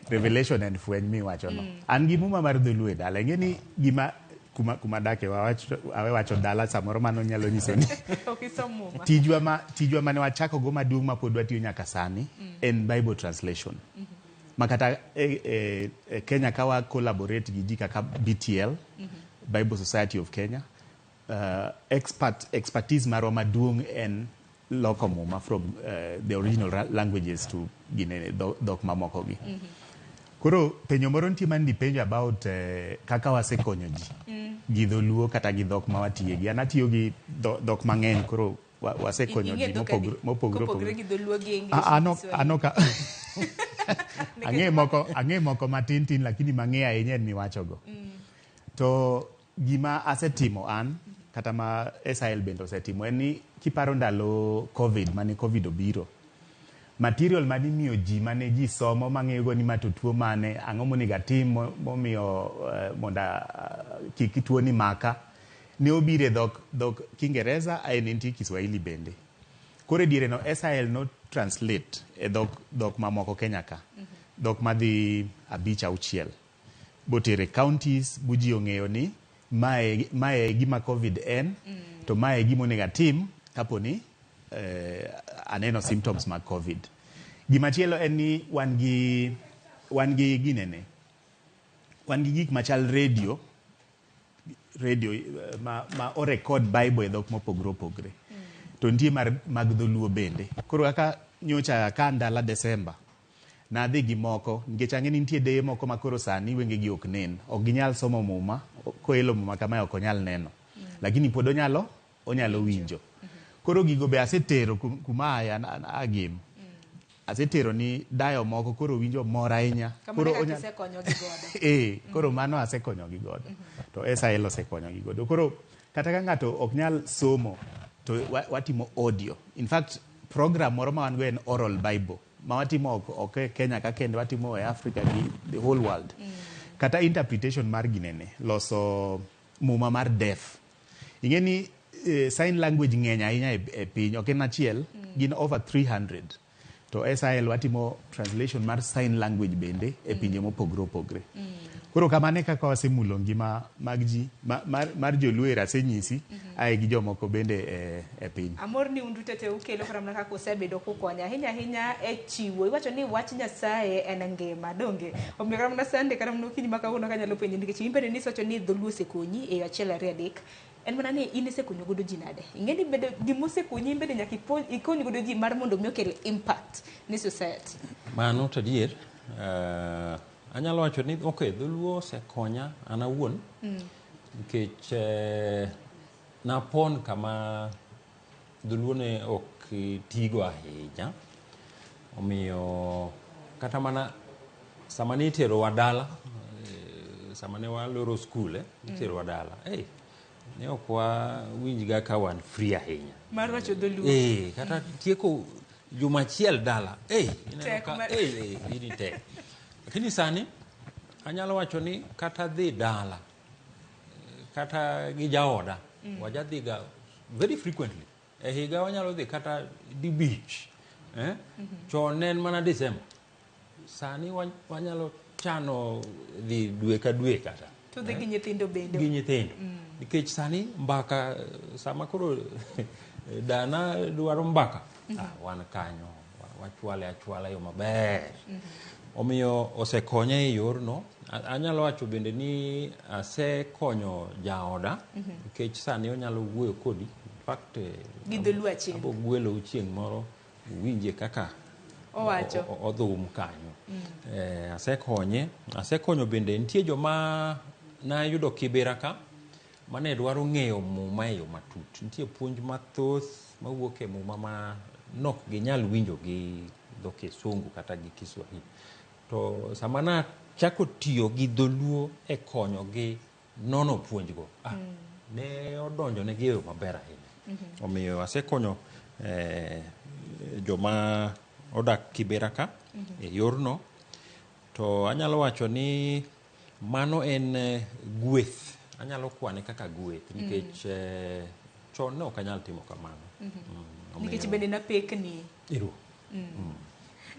Revelation and fweny miwacho no. An gi muma mar dholuo e dala, ing'e ni gima kuma dake awe wacho dala samoro mano nyalo nyiso ni ok isom muma. Tijwa mane wachako go maduong' ma pod watiyo nyaka sani en Bible translation. Ma kata Kenya ka wa collaborate gi ji kaka BTL, Bible Society of Kenya, expertise marwa maduong' en loko muma from the original languages to ginene dhok mamoko gi. Koro penjo moro nitie mane nipenjo about kaka wasekonyo ji gi dholuo kata gi dhok ma watiye gi. An atiyo gi dhok mang'eny, koro wasekonyo ji mopogore opogore. Gi dholuo gi English. Ang'e moko matin tin, lakini mang'e ahinya en miwachogo. To gima asetimo an kata ma SIL bende osetimo en ni kiparo ndalo COVID mane COVID obiro, material mane imiyo ji mane ji somo mang'eyo ni ma to tuo mane, ang'o monego atim momiyo mondo kik tuo ni maka, ne obiro e dhok Kiingereza ae ne nitie Kiswahili bende. Koro e diere no SIL no translate e dhok mamoko Kenya ka, dhok madhi 5 6 botere counties bu ji ong'eyo ni mae gima COVID en, to mae gima onego atim kapo ni aneno symptoms mag COVID. Gimachielo en ni wan gi ginene, wan gi gik machal radio ma o record Bible e dhok mopogore opogore. To nitie mag dholuo bende. Koro kaka nyocha ka ndala Desemba nadhi gi moko, nikech ang'e ni nitie deye moko ma koro sani wengegi ok nen, ok ginyal somo muma, koelo muma kamae ok onyal neno, lakini pod onyalo winjo. Koro gigo be asetero kuma aye agim. Asetero ni dayo moko koro winjo mor ahinya. Koro asekonyo gi godo. Koro mano asekonyo gi godo. To SIL osekonyo gi godo. Koro Kata ka ng'ato ok nyal somo to watimo audio. In fact, program moro ma wan go en oral Bible ma watimo ok e Kenya ka kende, watimo e Africa gi the whole world. Kata interpretation mar ginene, loso muma mar deaf. Ing'e ni sign language ng'eny ahinya e piny, ok en achiel, gin over 300. To SIL watimo translation mar sign language bende e pinje mopogre opogre. Koro kamano e kaka wasemulo ngima mag ji mar joluo ero asenyisi ae gi jomoko bende e piny. Amor ni un duto te ukelo kata mana kaka usebedo kukonyo ahinya ahinya e chiwo. Iwacho ni wach Nyasaye en ngima, donge? Omiyo kata mana Sunday kata mana okinyi ma kawuono kanyalo penji nikech in bende nisewacho ni dholuo osekonyi e yo achiel ariyo adek. En mana ni in isekonyo godo ji nade? Ing'e ni bedo gima osekonyi in bende nyaka ikony godo ji mar mondo mi okel impact ne society. Mano to adier. Anyalo wacho ni okay, dholuo osekonya an awuon nikech napon kama dholuo ne ok tigo ahinya. Omiyo kata mana sama ne iterowa dala, sama ne waloro skul, iterowa dala, ne ok wawinjga ka wan free ahinya. Mar wacho dholuo. Kata tieko juma achiel dala, ineno Tek ka, gini tek. Lakini sani anyalo wacho ni kata dhi dala, kata gi jaoda, wajadhiga very frequently. E higa wanyalo dhi kata dibich. Chon ne en mana December. Sani wanyalo chano dhi dwe ka dwe kata. To dhi gi nyithindo bende. Gi nyithindo. Nikech sani mbaka, sama koro dana dwaro mbaka, wan kanyo, wachwale achwala yo maber. Omiyo osekonya e yorno. Anyalo wacho bende ni asekonyo jaoda, nikech sani onyalo wuoyo kodi. In fact, Gi dholuo achiel. abo gwelou chieng' moro uwinje kaka Owacho. Odhum kanyo. Asekonye. Asekonyo bende nitie joma nayudo Kibera ka mane dwaro ng'eyo muma e yo matut. Nitie puonj mathoth mawuok e muma ma nok ginyal winjo gi dho Kisungu kata gi Kiswahili. To sama nachako tiyo gi dholuo e konyogi nono puonjgo, ne odonjo negi e yo maber ahinya. Omiyo asekonyo joma odak Kibera ka e yorno. To anyalo wacho ni mano en gweth. Anyalo kwane kaka gweth nikech chon ne ok anyal timo kamano. Nikech bende napekni. Ero.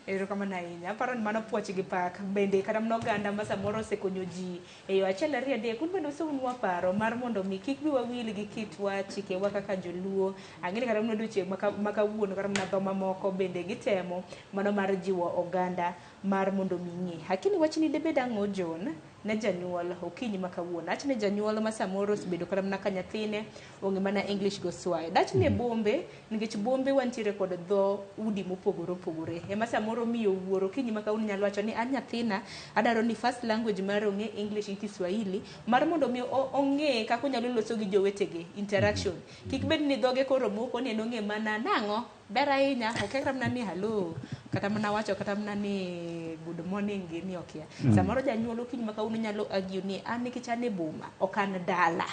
Erokamano ahinya. Aparo ni mano puoch gi pak. Bende kata mana oganda ma samoro osekonyo ji e yo achiel ariyo adek, un bende useunwa paro mar mondo mi kik wiwa wil gi kitwa, chikewa kaka joluo. Ang'e ni kata mana odiochieng' ma kawuono kata mana dho mamoko bende gitemo mano mar jiwo oganda mar mondo mi ng'e. Lakini wachni debed ang'o John ne janyuol okinyi ma kawuono? Ach ne janyuol ma samoro osebedo kata mana ka nyathine ong'e mana English go Swahili. Dach ne bombe, nikech bombe wantiere kod dho udi mopogore opogore. Ema samoro miyo wuoro okinyi ma kawuono nyalo wacho ni an nyathina adwaro ni first language mare ong'e English gi Kiswahili mar mondo mi ong'e kaka onyalo loso gi jowetege, interaction. Kik bed ni dhoge koro moko ni en ong'e mana nang'o, ber ahinya, ok kata mana ni hello, kata mana wacho kata mana ni good morning gi ni okia. Samoro janyuol okinyi ma kawuono nyalo argue ni an nikech an e boma, ok an dala.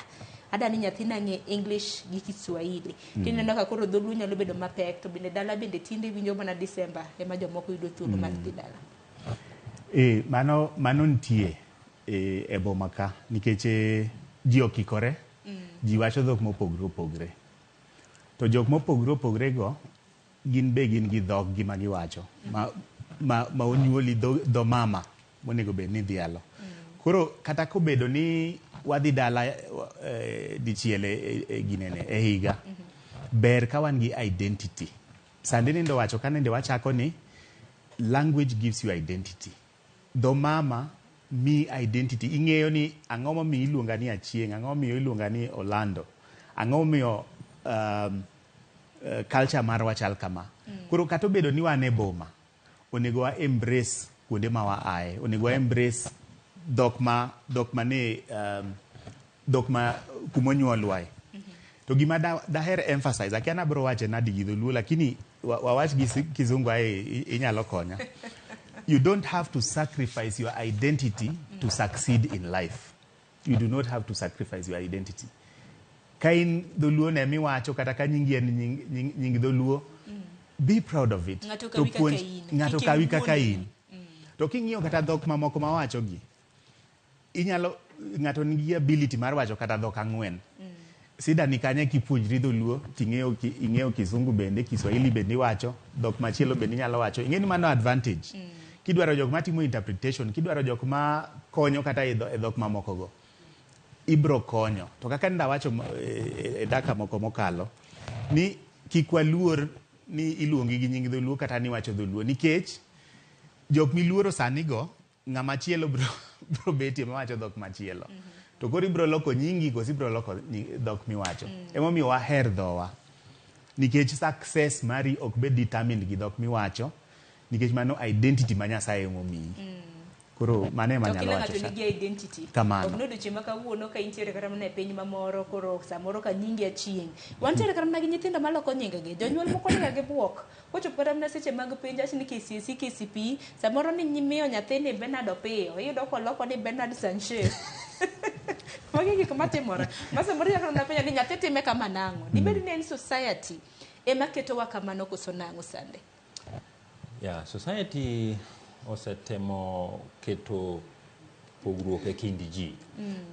Adwa ni nyathina ng'e English gi Kiswahili. Tineno ka koro dholuo nyalo bedo mapek, to bende dala bende tinde winjo mana December ema jomoko yudo thuolo mar dhi dala. Mano nitie e boma ka nikech ji okikore, ji wacho dhok mopogore opogore. To jok mopogore opogore go gin be gin gi dhok gi ma giwacho ma onyuoli dho mama monego bed ni dhialo. Koro kata kobedo ni wadhi dala dichiel e ginene e higa, ber ka wan gi identity. Sande nende wacho ka nende wachako ni language gives you identity. Dho mama mi identity. Ing'eyo ni ang'o momiyo iluonga ni Achieng', ang'o momiyo iluonga ni Orlando, ang'o momiyo culture marwa chal kama. Koro kata obedo ni wan e boma, onego wa embrace kuonde ma wa ae, onego wa embrace dhok ma, dhok ma ne, dhok ma kumonyuolwae. To gima daher emphasize, akia nabro wache nadi gi dholuo, lakini wawach gi kizungu ae inyalo konya. You don't have to sacrifice your identity to succeed in life. You do not have to sacrifice your identity. Ka in dholuo ne miwacho kata ka nyingi en nying, nying, nying dholuo, be proud of it. Ng'ato To kawi kaka puonj- in. Ng'ato Kik kawi iwuondri. kaka in. To king'iyo kata dhok mamoko mawacho gi, inyalo ng'ato nigi ability mar wacho kata dhok ang'wen. Sida ni kanye kipuonjri dholuo ting'eyo ki, ing'eyo kizungu bende, Kiswahili bende iwacho, dhok machielo bende inyalo wacho. Ing'e ni mano advantage. Kidwaro jok matimo interpretation, kidwaro jok ma konyo kata e e dhok mamoko go, ibro konyo. To kaka nda wacho e daka moko mokalo, ni kik waluor ni iluongi gi nying dholuo kata ni iwacho dholuo, nikech jok miluoro sani go, ng'ama chielo bro, bro betie mawacho dhok machielo. To koro ibro loko nyingi koso ibro loko dhok miwacho. Emomiyo waher dhowa. Nikech success mari ok bed determined gi dhok miwacho, nikech mano identity ma Nyasaye emomiyi. Koro mano ema To anyalo kila wacho ng'ato sha. nigi identity. Kamano. Ok ni odiochieng' ma kawuono ka intiere kata mana e piny mamoro koro samoro ka nyingi achieng'. Wantiere kata mana gi nyithindo maloko nyingegi. Jonyuol moko niga gi buok. Kochopo kata mana seche mag penj awach ni KCSE, KCPE, samoro ni miyo nyathini Bernard Opiyo, iyudo koloko ni Bernard Sanchez. Magi gik matimore. Ma samoro inyalo kata mana penjo ni nyathi time kama nang'o. Dibed ni en society ema ketowa kamano koso nang'o Sande? Yeah, society osetemo keto pogruok e kind ji.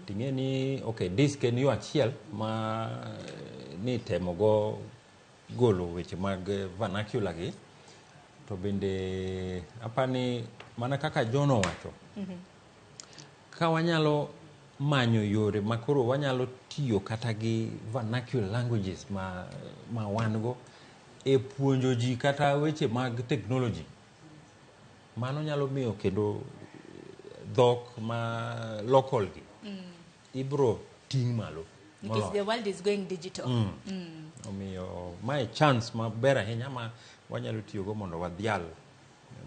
Ting'e ni okay, disk en yo achiel ma ni temo go golo weche mag vernacular gi. To bende apani mana kaka John owacho, ka wanyalo manyo yore ma koro wanyalo tiyo kata gi vernacular languages ma wan go e puonjo ji kata weche mag technology, mano nyalo miyo kendo dhok ma local gi ibro ting' malo Nikech moloyo. the world is going digital. Omiyo mae chance maber ahinya ma wanyalo tiyogo mondo wadhial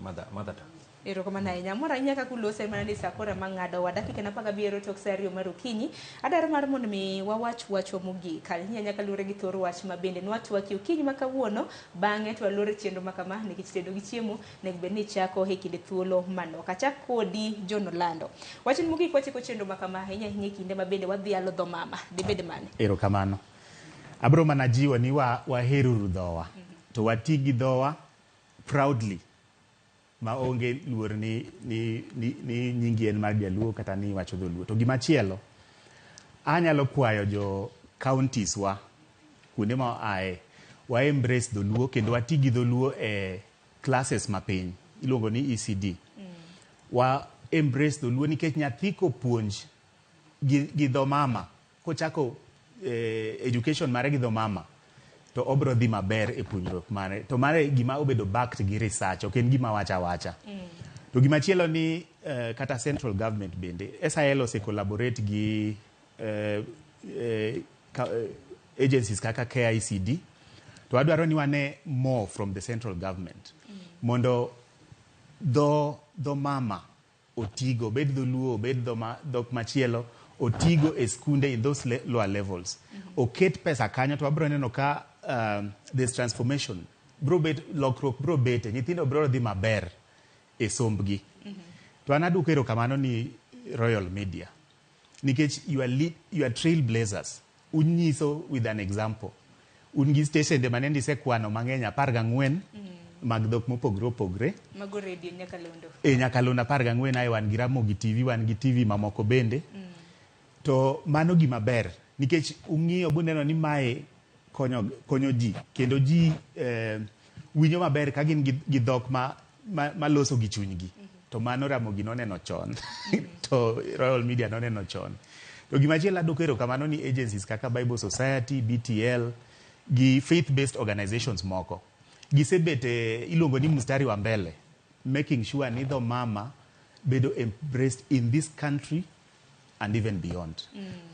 mother tongue. Erokamano ahinya. Amor ahinya kaka ulose mana ni sa koro ema ng'adowa. Dakika en 17 tok sa 2 mar okinyi. Adwaro mar mondo mi wawach wachwa mogik. Ahinya nyaka luwore gi thor wach ma bende nwatwakie okinyi ma kawuono. Bang'e to walor e chenro ma kama nikech tedo gi chiemo onego bed ni ichako e kinde thuolo manok. Achak kodi John Olando. Wachni mogik wachiko chenro ma kama ahinya ahinya e kinde ma bende wadhialo dho mama. Dibed mane? Erokamano. Abro mana jiwo ni waheruru dhowa. To wati gi dhowa proudly. Ma onge luor ni nyingi en mar jaluo kata ni iwacho dholuo. To gimachielo, anyalo kwayo jo counties wa, kuonde ma ae, wa embrace dholuo kendo wati gi dholuo e classes mapiny, iluongo ni ECD. Wa embrace dholuo nikech nyathi kopuonj gi dho mama, kochako education mare gi dho mama, to obro dhi maber e puonjruok mare. To mare gima obedo backed gi research, ok en gima wacha wacha. To gimachielo ni kata central government bende, SIL ose collaborate gi agencies kaka KICD, to adwaro ni wane more from the central government. Mondo dho mama otigo, obed dholuo, obed dhok machielo, otigo e skunde in those lower levels. Oket pesa kanyo to wabro neno ka this transformation bro bet, lokruok bro bete, nyithindo bro dhi maber e sombgi. To an aduoko erokamano ni Royal Media, nikech you are trailblazers. Unyiso with an example. Un gi steshende manende isekwano mang'eny 14 mag dhok mopogore opogore. Mago radio nyakalondo. E nyakalondo 14 ae wan gi Ramogi TV, wan gi TV mamoko bende. To mano gima ber nikech ung'iyo buneno ni mae konyo ji kendo ji winjo maber ka gin gi dhok ma loso gi chunygi. To mano Ramogi noneno chon. To Royal Media noneno chon. To gimachielo aduoko erokamano ni agencies kaka Bible Society, BTL gi faith based organizations moko. Gisebet iluongo ni mstari wa mbele, making sure ni dho mama bedo embraced in this country and even beyond.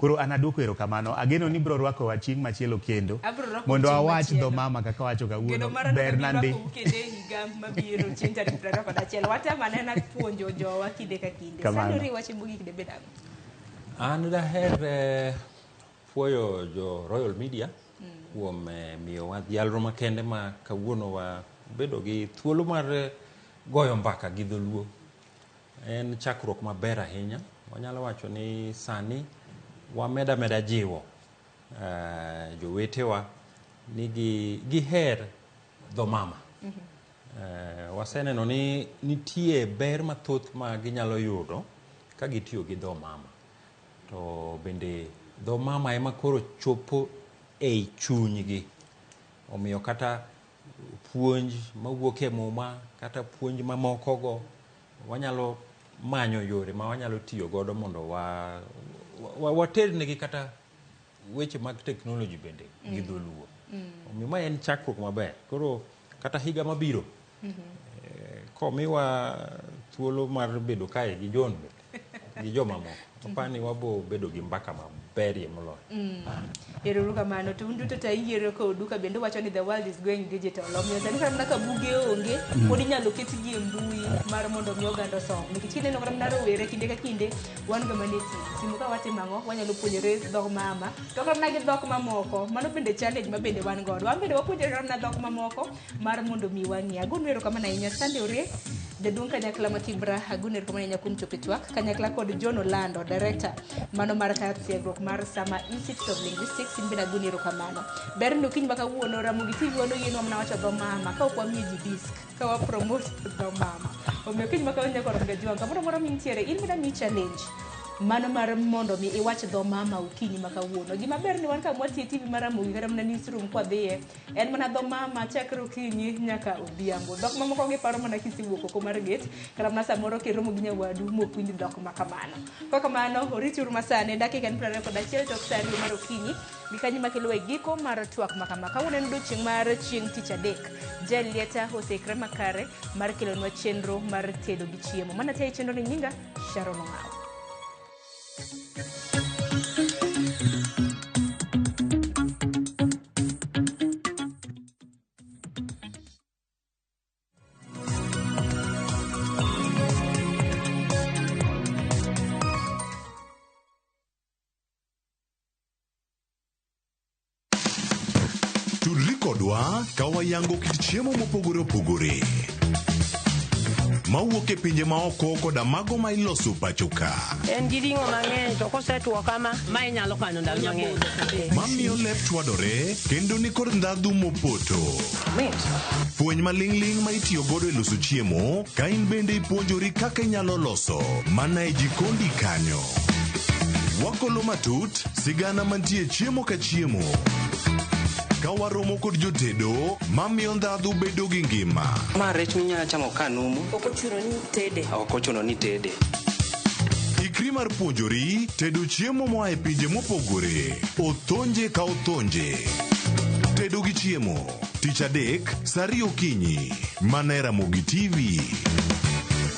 Koro an aduoko erokamano. Ageno ni bro rwakowa chieng' machielo kendo Abro rwako mondo chieng' awach dho machielo. mama kaka wacho Geno kawuono. mara Ber ni nandi. rwakou kendo e higa mabiro chieng' tarik 21. Watem anena puonjo jowa kinde ka kinde. Kamano. Sandori wach mogik debed ang'o? An daher puoyo jo Royal Media kuom miyowa dhialro makende ma kawuono wabedo gi thuolo mar goyo mbaka gi dholuo. En chakruok maber ahinya. Wanyalo wacho ni sani wameda meda jiwo jowetewa ni giher dho mama. Waseneno ni nitie ber mathoth ma ginyalo yudo ka gitiyo gi dho mama. To bende dho mama ema koro chopo ei chunygi. Omiyo kata puonj mawuok e muma kata puonj mamoko go wanyalo manyo yore ma wanyalo tiyo godo mondo waternegi kata weche mag teknoloji bende gi dholuo. Omiyo ma en chakruok maber. Koro kata higa mabiro komiwa thuolo mar bedo kae gi John bende gi jomamoko, apani wabo bedo gi mbaka maberie moloyo. Ero kamano. To un duto te ayiero kodu ka bende wacho ni the world is going digital. Omiyo sani kata mana ka buge onge, pod inyalo ketgi e mbui mar mondo mi oganda osom. Nikech kineno kata mana rowere kinde ka kinde wan ga mana e simu. Simu ka watimo ang'o? Wanyalo puonjore dhok mama. To kata mana gi dhok mamoko, mano bende challenge ma bende wan godo. Wan bende wapuonjore kata mana dhok mamoko mar mondo mi wang'e. Agonu erokamano ahinya. Sunday Ore, jaduong' kanyakla ma Kibra, agonu erokamano ahinya kuom chopo e twak. Kanyakla kod John Olando, director mano mar kar tiegruok mar Sama Institute of Linguistics, in bende agoni erokamano. Ber ni okinyi ma kawuono Ramogi TV wan oyienwa mana wacho dho mama ka ok wamiyo ji disk ka wa promote dho mama. Omiyo okinyi ma kawuono nyaka warom gajuang' kamoro amora mintiere in bende amiyi challenge mano mar mondo mi iwach dho mama okinyi ma kawuono. Gima ber ni wan kama watiye TV mar Ramogi kata mana newsroom kwadhiye en mana dho mama chakre okinyi nyaka odhiambo. Dhok mamoko giparo mana kisewuok oko mar gate kata mana samoro kiromo gi nyawadu mok winj dhok ma kamano. Kok kamano orituru masani dakika en 21 tok sa 2 mar okinyi gi kanyo makelo e giko mar twak ma kama. Kawuono en odiochieng' mar chieng' tich adek. Jel Lieta oseikre makare mar kelonwa chenro mar tedo gi chiemo. Mana tayo chenro ni nyinga Sharon Ong'awo. Tudri kodwa ka wayango kit chiemo mopogore opogore mawuok e pinje maoko koda mago ma iloso pacho ka. En gi ring'o mang'eny to kosetwo kama, ma inyalo kano ndalo mang'eny. Mamiyo lep chwadore kendo nikod ndhadhu mopoto. Fweny maling'ling' ma itiyo godo e loso chiemo ka in bende ipuonjori kaka inyalo loso mana e jikondi kanyo. Wakolo matut sigana mantie chiemo ka chiemo. Ka waromo kod jotedo mamiyo ndhadhu bedo gi ngima. Ma rech minyalo chamo ka numu. Ok ochuno ni tede. Ok ochuno ni tede. Ikri mar puonjori tedo chiemo moa e pinje mopogore. Othonje ka othonje. Tedo gi chiemo. Tich adek, sa 2 okinyi. Mana e Ramogi TV.